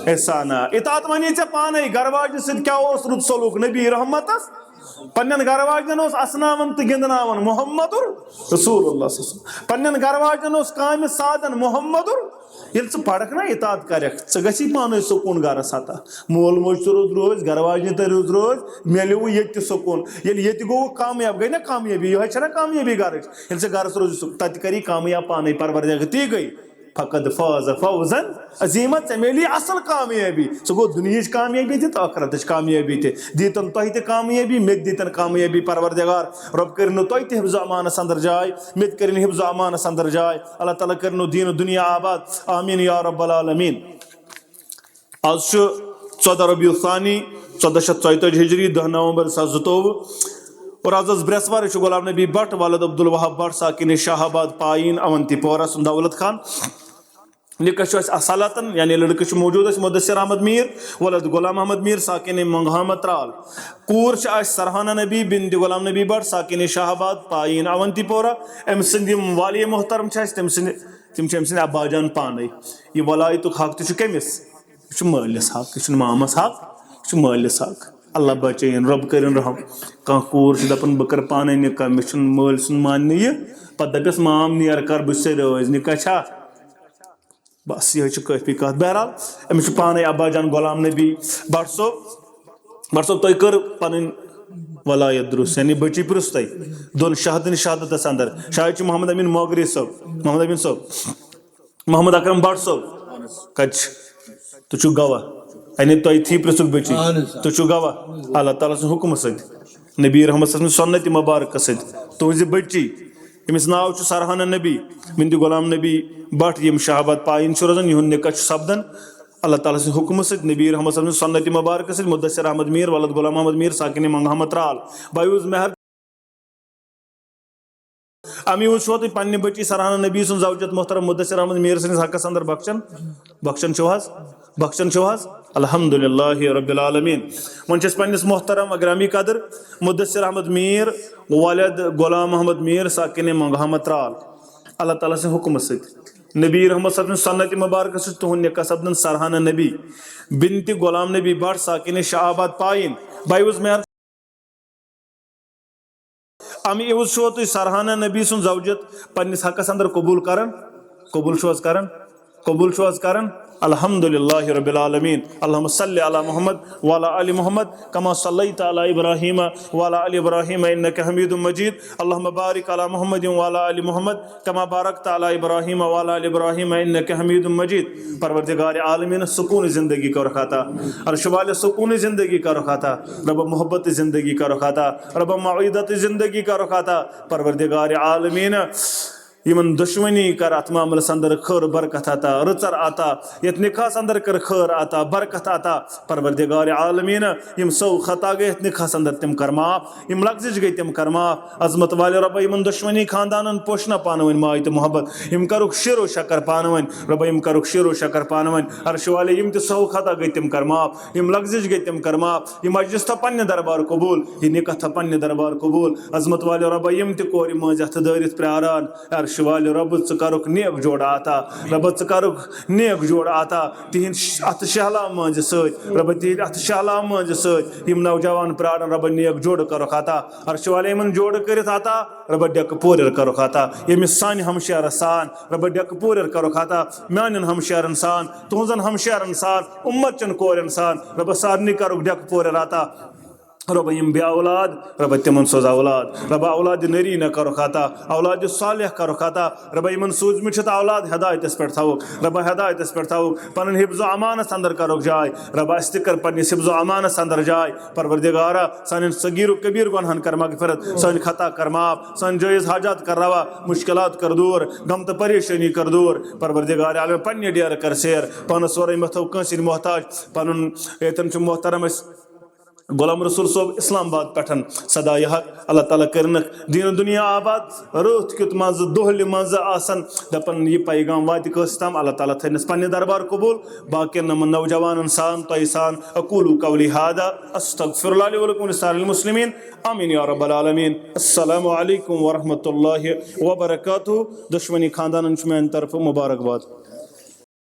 اِحسانا۔ اطاعت وَنی ژےٚ پانے، گرٕ واجنہِ سۭتۍ کیٛاہ اوس رُت سلوٗک نبی رحمتس؟ پننٮ۪ن گرٕ واجنٮ۪ن اوس اسناوان تہٕ گِنٛدناوان محمد رسول اللہ صلی اللہ علیہ وسلم۔ پننٮ۪ن گرٕ واجنٮ۪ن اوس کامہِ سادن محمد۔ ییٚلہِ ژٕ پرکھ نا، اطاعت کرکھ، ژےٚ گژھی پانے سکوٗن گرس۔ ہتا مول موج تہِ روٗد روزِ، گرٕ واجنہِ تہِ روٗد روزِ، میلیوٕ ییٚتہِ تہِ سکوٗن۔ ییٚلہِ ییٚتہِ گوٚوُکھ کامیاب، گٔے نا کامیٲبی؟ یِہوٚے چھےٚ نا کامیٲبی گرٕچ؟ ییٚلہِ ژےٚ گرس روزِ سکوٗن، تتہِ کری کامیاب پانے پروردگار۔ تی گٔے۔ فقد فاز فوزا عظیما، ژےٚ میلی اصل کامیٲبی۔ ژےٚ گوٚو دُنیہٕچ کامیٲبی تہِ تہٕ ٲخرتٕچ کامیٲبی تہِ۔ دیٖتن تۄہہِ تہِ کامیٲبی، مےٚ تہِ دیٖتن کامیٲبی پروردگار۔ رۄب کٔرِنو تۄہہِ تہِ حفظ و امانس اندر جاے، مےٚ تہِ کٔرِنۍ حفظ و امانس اندر جاے۔ اللہ تعالیٰ کٔرِنو دیٖن و دُنیا آباد۔ آمین یا رب العالمین۔ آز چھُ ژۄدہ ربیع الثانی، ژۄدہ شیٚتھ ژۄیتٲجی ہجری، دہ نومبر زٕ ساس زٕتووُہ۔ اور آز ٲس برٛٮ۪سوار، یہِ چھُ غلام نبی بٹ، ولد عبدالوہاب بٹ، ساکن شاہ آباد پایین، اونتی پورہ سُنٛد دولت خان۔ نکاح چھُ اَسہِ اصالتن، یعنی لڑکہٕ چھُ موجود اَسہِ مدثر احمد میر، ولد غلام احمد میر، ساکن منگہامہ ترال۔ کوٗر چھِ اَسہِ سرحانہ نبی بنت غلام نبی بٹ، ساکن شاہ آباد پایین، اونتی پورہ۔ أمۍ سٕنٛدۍ یِم والی محترم چھِ اَسہِ، تٔمۍ سٕنٛدۍ، تِم چھِ أمۍ سٕنٛدۍ ابا جان پانے۔ یہِ ولایتُک حق تہِ چھُ کٔمِس؟ یہِ چھُ مٲلِس حق، یہِ چھُنہٕ مامس حق، یہِ چھُ مٲلِس حق۔ اللہ بچٲیِن، رۄب کٔرِن رحم۔ کانٛہہ کوٗر چھِ دپان، بہٕ کرٕ پانے نکاح، مےٚ چھُنہٕ مٲلۍ سُنٛد ماننٕے یہِ۔ پتہٕ دپٮ۪س، مام، نیر کر، بہٕ چھُسے رٲضۍ، نکاح چھا؟ بس، یِہوٚے چھِ کٲفی کتھ۔ بہرحال، أمِس چھُ پانے ابا جان غلام نبی بٹ صٲب۔ بٹ صٲب، تۄہہِ کٔر پنٕنۍ ولا یدرس، یعنی بچی پرُستَے دۄن شہادتن شہادتس اندر۔ شاید چھُ محمد امین موگری صٲب، محمد امین صٲب، محمد اکرم بٹ صٲب، کتہِ چھِ؟ تُہۍ چھِو گواہ، یعنی تۄہہِ تھی پرژھُکھ بچی، اہن حظ۔ تُہۍ چھِو گواہ۔ اللہ تعالیٰ سٕنٛدِ حُکمہٕ سۭتۍ، نبی رحمت صلی اللہ علیہ وسلم سٕنٛدِ سُنتِ مبارکہٕ سۭتۍ، تُہنٛزِ بچی، أمِس ناو چھُ سرحانہ نبی بنت غلام نبی بٹ، یِم شاہ آباد پایِن چھِ روزان، یِہُنٛد نکاح چھُ سپدان اللہ تعالیٰ سٕنٛدِ حُکمہٕ سۭتۍ، نبی رحمت صلی اللہ علیہ وسلم سٕنٛدِ سُنتِ مبارکہٕ سۭتۍ، مدثر احمد میر، ولد غلام احمد میر، ساکن منگہٕ احمد ترال۔ بایوز مہر۔ اَمہِ یوٗز چھُوا تُہۍ پننہِ بٔچی سرحانہ نبی سُنٛد زوجت محترم مدثر احمد میر سٕنٛدِس حقس اندر بخشان؟ بخشان چھِو حظ؟ بخشان چھِو حظ؟ الحمدللہ رب العالمین۔ وۄنۍ چھِ أسۍ پننِس محترم گرامی قدر مدثر احمد میر، والد غلام محمد میر، ساکن منگہٕ احمد ترال، اللہ تعالیٰ سٕنٛدِ حُکمہٕ سۭتۍ، نبی رحمت صلی اللہ علیہ وسلم سٕنٛدِ سُنتِ مبارکہٕ سۭتۍ تُہُنٛد نکاح سپدان سرحانہ نبی بنت غلام نبی بٹ، ساکن شاہ آباد پایِن۔ بایوز مہر۔ اَمہِ عوض چھُوا تُہۍ سرحانہ نبی سُنٛد زوجت پننِس حقس اندر قبول کران؟ قبول چھُو حظ کران؟ قبول چھُو حظ کران؟ الحمدللہ رب العالمین۔ اللہم صلی علی محمد وعلی آل محمد کما صلیت علی ابراہیم وعلی آل ابراہیم انک حمید مجید۔ اللہم بارک علی محمد وعلی آل محمد کما بارکت علی ابراہیم وعلی آل ابراہیم انک حمید مجید۔ پروردگار عالمین، سکون زندگی کرُکھ عطا۔ عرش والے، سکون زندگی کرُکھ عطا۔ رب، محبت زندگی کرُکھ عطا۔ رب، معیدت زندگی کرُکھ عطا۔ پروردگار عالمین، یِمن دشمنی کر اتھ معاملس اندر خیر برکت عطا، رٕژر عطا۔ یتھ نکاحس اندر کر خیر عطا، برکت عطا۔ پروردگار عالمین، یِم سو خطا گٔے یتھ نکاحس اندر، تِم کر معاف۔ یِم لغزش گٔے، تِم کر معاف۔ عظمت والے رۄبہ، یِمن دشمنی خاندانن پوشنہ پانہٕ ؤنۍ ماے تہٕ محبت۔ یِم کرُکھ شیر و شکر پانہٕ ؤنۍ۔ رۄبہ، یِم کرُکھ شیر و شکر پانہٕ ؤنۍ۔ عرش والے، یِم تہِ سہو خطا گٔے، تِم کر معاف۔ یِم لغزش گٔے، تِم کر معاف۔ یہِ مجلس تھاو پننہِ دربار قبول۔ یہِ نکاح تھاو پننہِ دربار قبول۔ عظمت والے رۄبہ، یِم تہِ کورِ مٲنٛزِ اَتھٕ دٲرِتھ پیاران، عرش والے رۄبہ، ژٕ کرُکھ نیک جوڑ عطا۔ رۄبہ، ژٕ کرُکھ نیک جوڑ عطا۔ تِہنٛدِ ش-، اَتھٕ شہلا مٲنٛزِ سۭتۍ۔ رۄبہ، تِہنٛدِ اَتھٕ شہلا مٲنٛزِ سۭتۍ۔ یِم نوجوان پرارن، رۄبہ، نیک جوڑ کرُکھ عطا۔ عرش والے، یِمن جوڑ کٔرِتھ عطا۔ رۄبہ، ڈیکہٕ پوریر کرُکھ عطا۔ ییٚمِس سانہِ ہمشیرس سان، رۄبہ، ڈیکہٕ پوریر کرُکھ عطا۔ میانٮ۪ن ہمشیرن سان، تُہنٛزن ہمشیرن سان، اُمت چٮ۪ن کورٮ۪ن سان، رۄبہ، سارنٕے کرُکھ ڈیکہٕ پوریر عطا۔ رۄبہ، یِم بے اولاد، رۄبہ، تِمن سوز اولاد۔ رۄبہ، اولاد نرینہ کرُکھ عطا، اولاد صالح کرُکھ عطا۔ رۄبہ، یِمن سوٗزمٕتۍ چھِتھ اولاد، ہدایتس پٮ۪ٹھ تھاوُکھ۔ رۄبہ، ہدایتس پٮ۪ٹھ تھاوُکھ۔ پنُن حفظ و امانس اندر کرُکھ جاے۔ رۄبہ، اسہِ تہِ کر پننِس حفظ و امانس اندر جاے۔ پروردگارا، سانٮ۪ن صغیر و کبیر گۄنہن کر مغفرت، سٲنۍ خطا کر معاف، سٲنۍ جٲیز حاجات کر روا، مشکلات کر دور، غم تہٕ پریشٲنی کر دور۔ پروردگار عالم، پننہِ ڈیرٕ کر سیر، پانس ورٲے مہ تھاو کٲنٛسہِ ہٕنٛدۍ محتاج۔ پنُن ییٚتٮ۪ن چھُ محترم اسہِ غلام رسول صٲب اسلام آباد پٮ۪ٹھ، صدایہِ حق، اللہ تعالیٰ کٔرِنَکھ دیٖن دُنیا آباد۔ رٲتھ کیُتھ منٛزٕ، دۄہلہِ منٛزٕ آسان دَپان، یہِ پیغام واتہِ کٲنٛسہِ تام، اللہ تعالیٰ تھٲینَس پننہِ دربار قبول۔ باقین یِمن نوجوانن سان، تۄہہِ سان، اقول قولی هذا، استغفر الله لي ولكم ولسائر المسلمين، آمین یا رب العالمین۔ السلام علیکم ورحمۃ اللہ وبرکاتہ۔ دۄشوٕنی خاندانن چھُ میانہِ طرفہٕ مبارکباد۔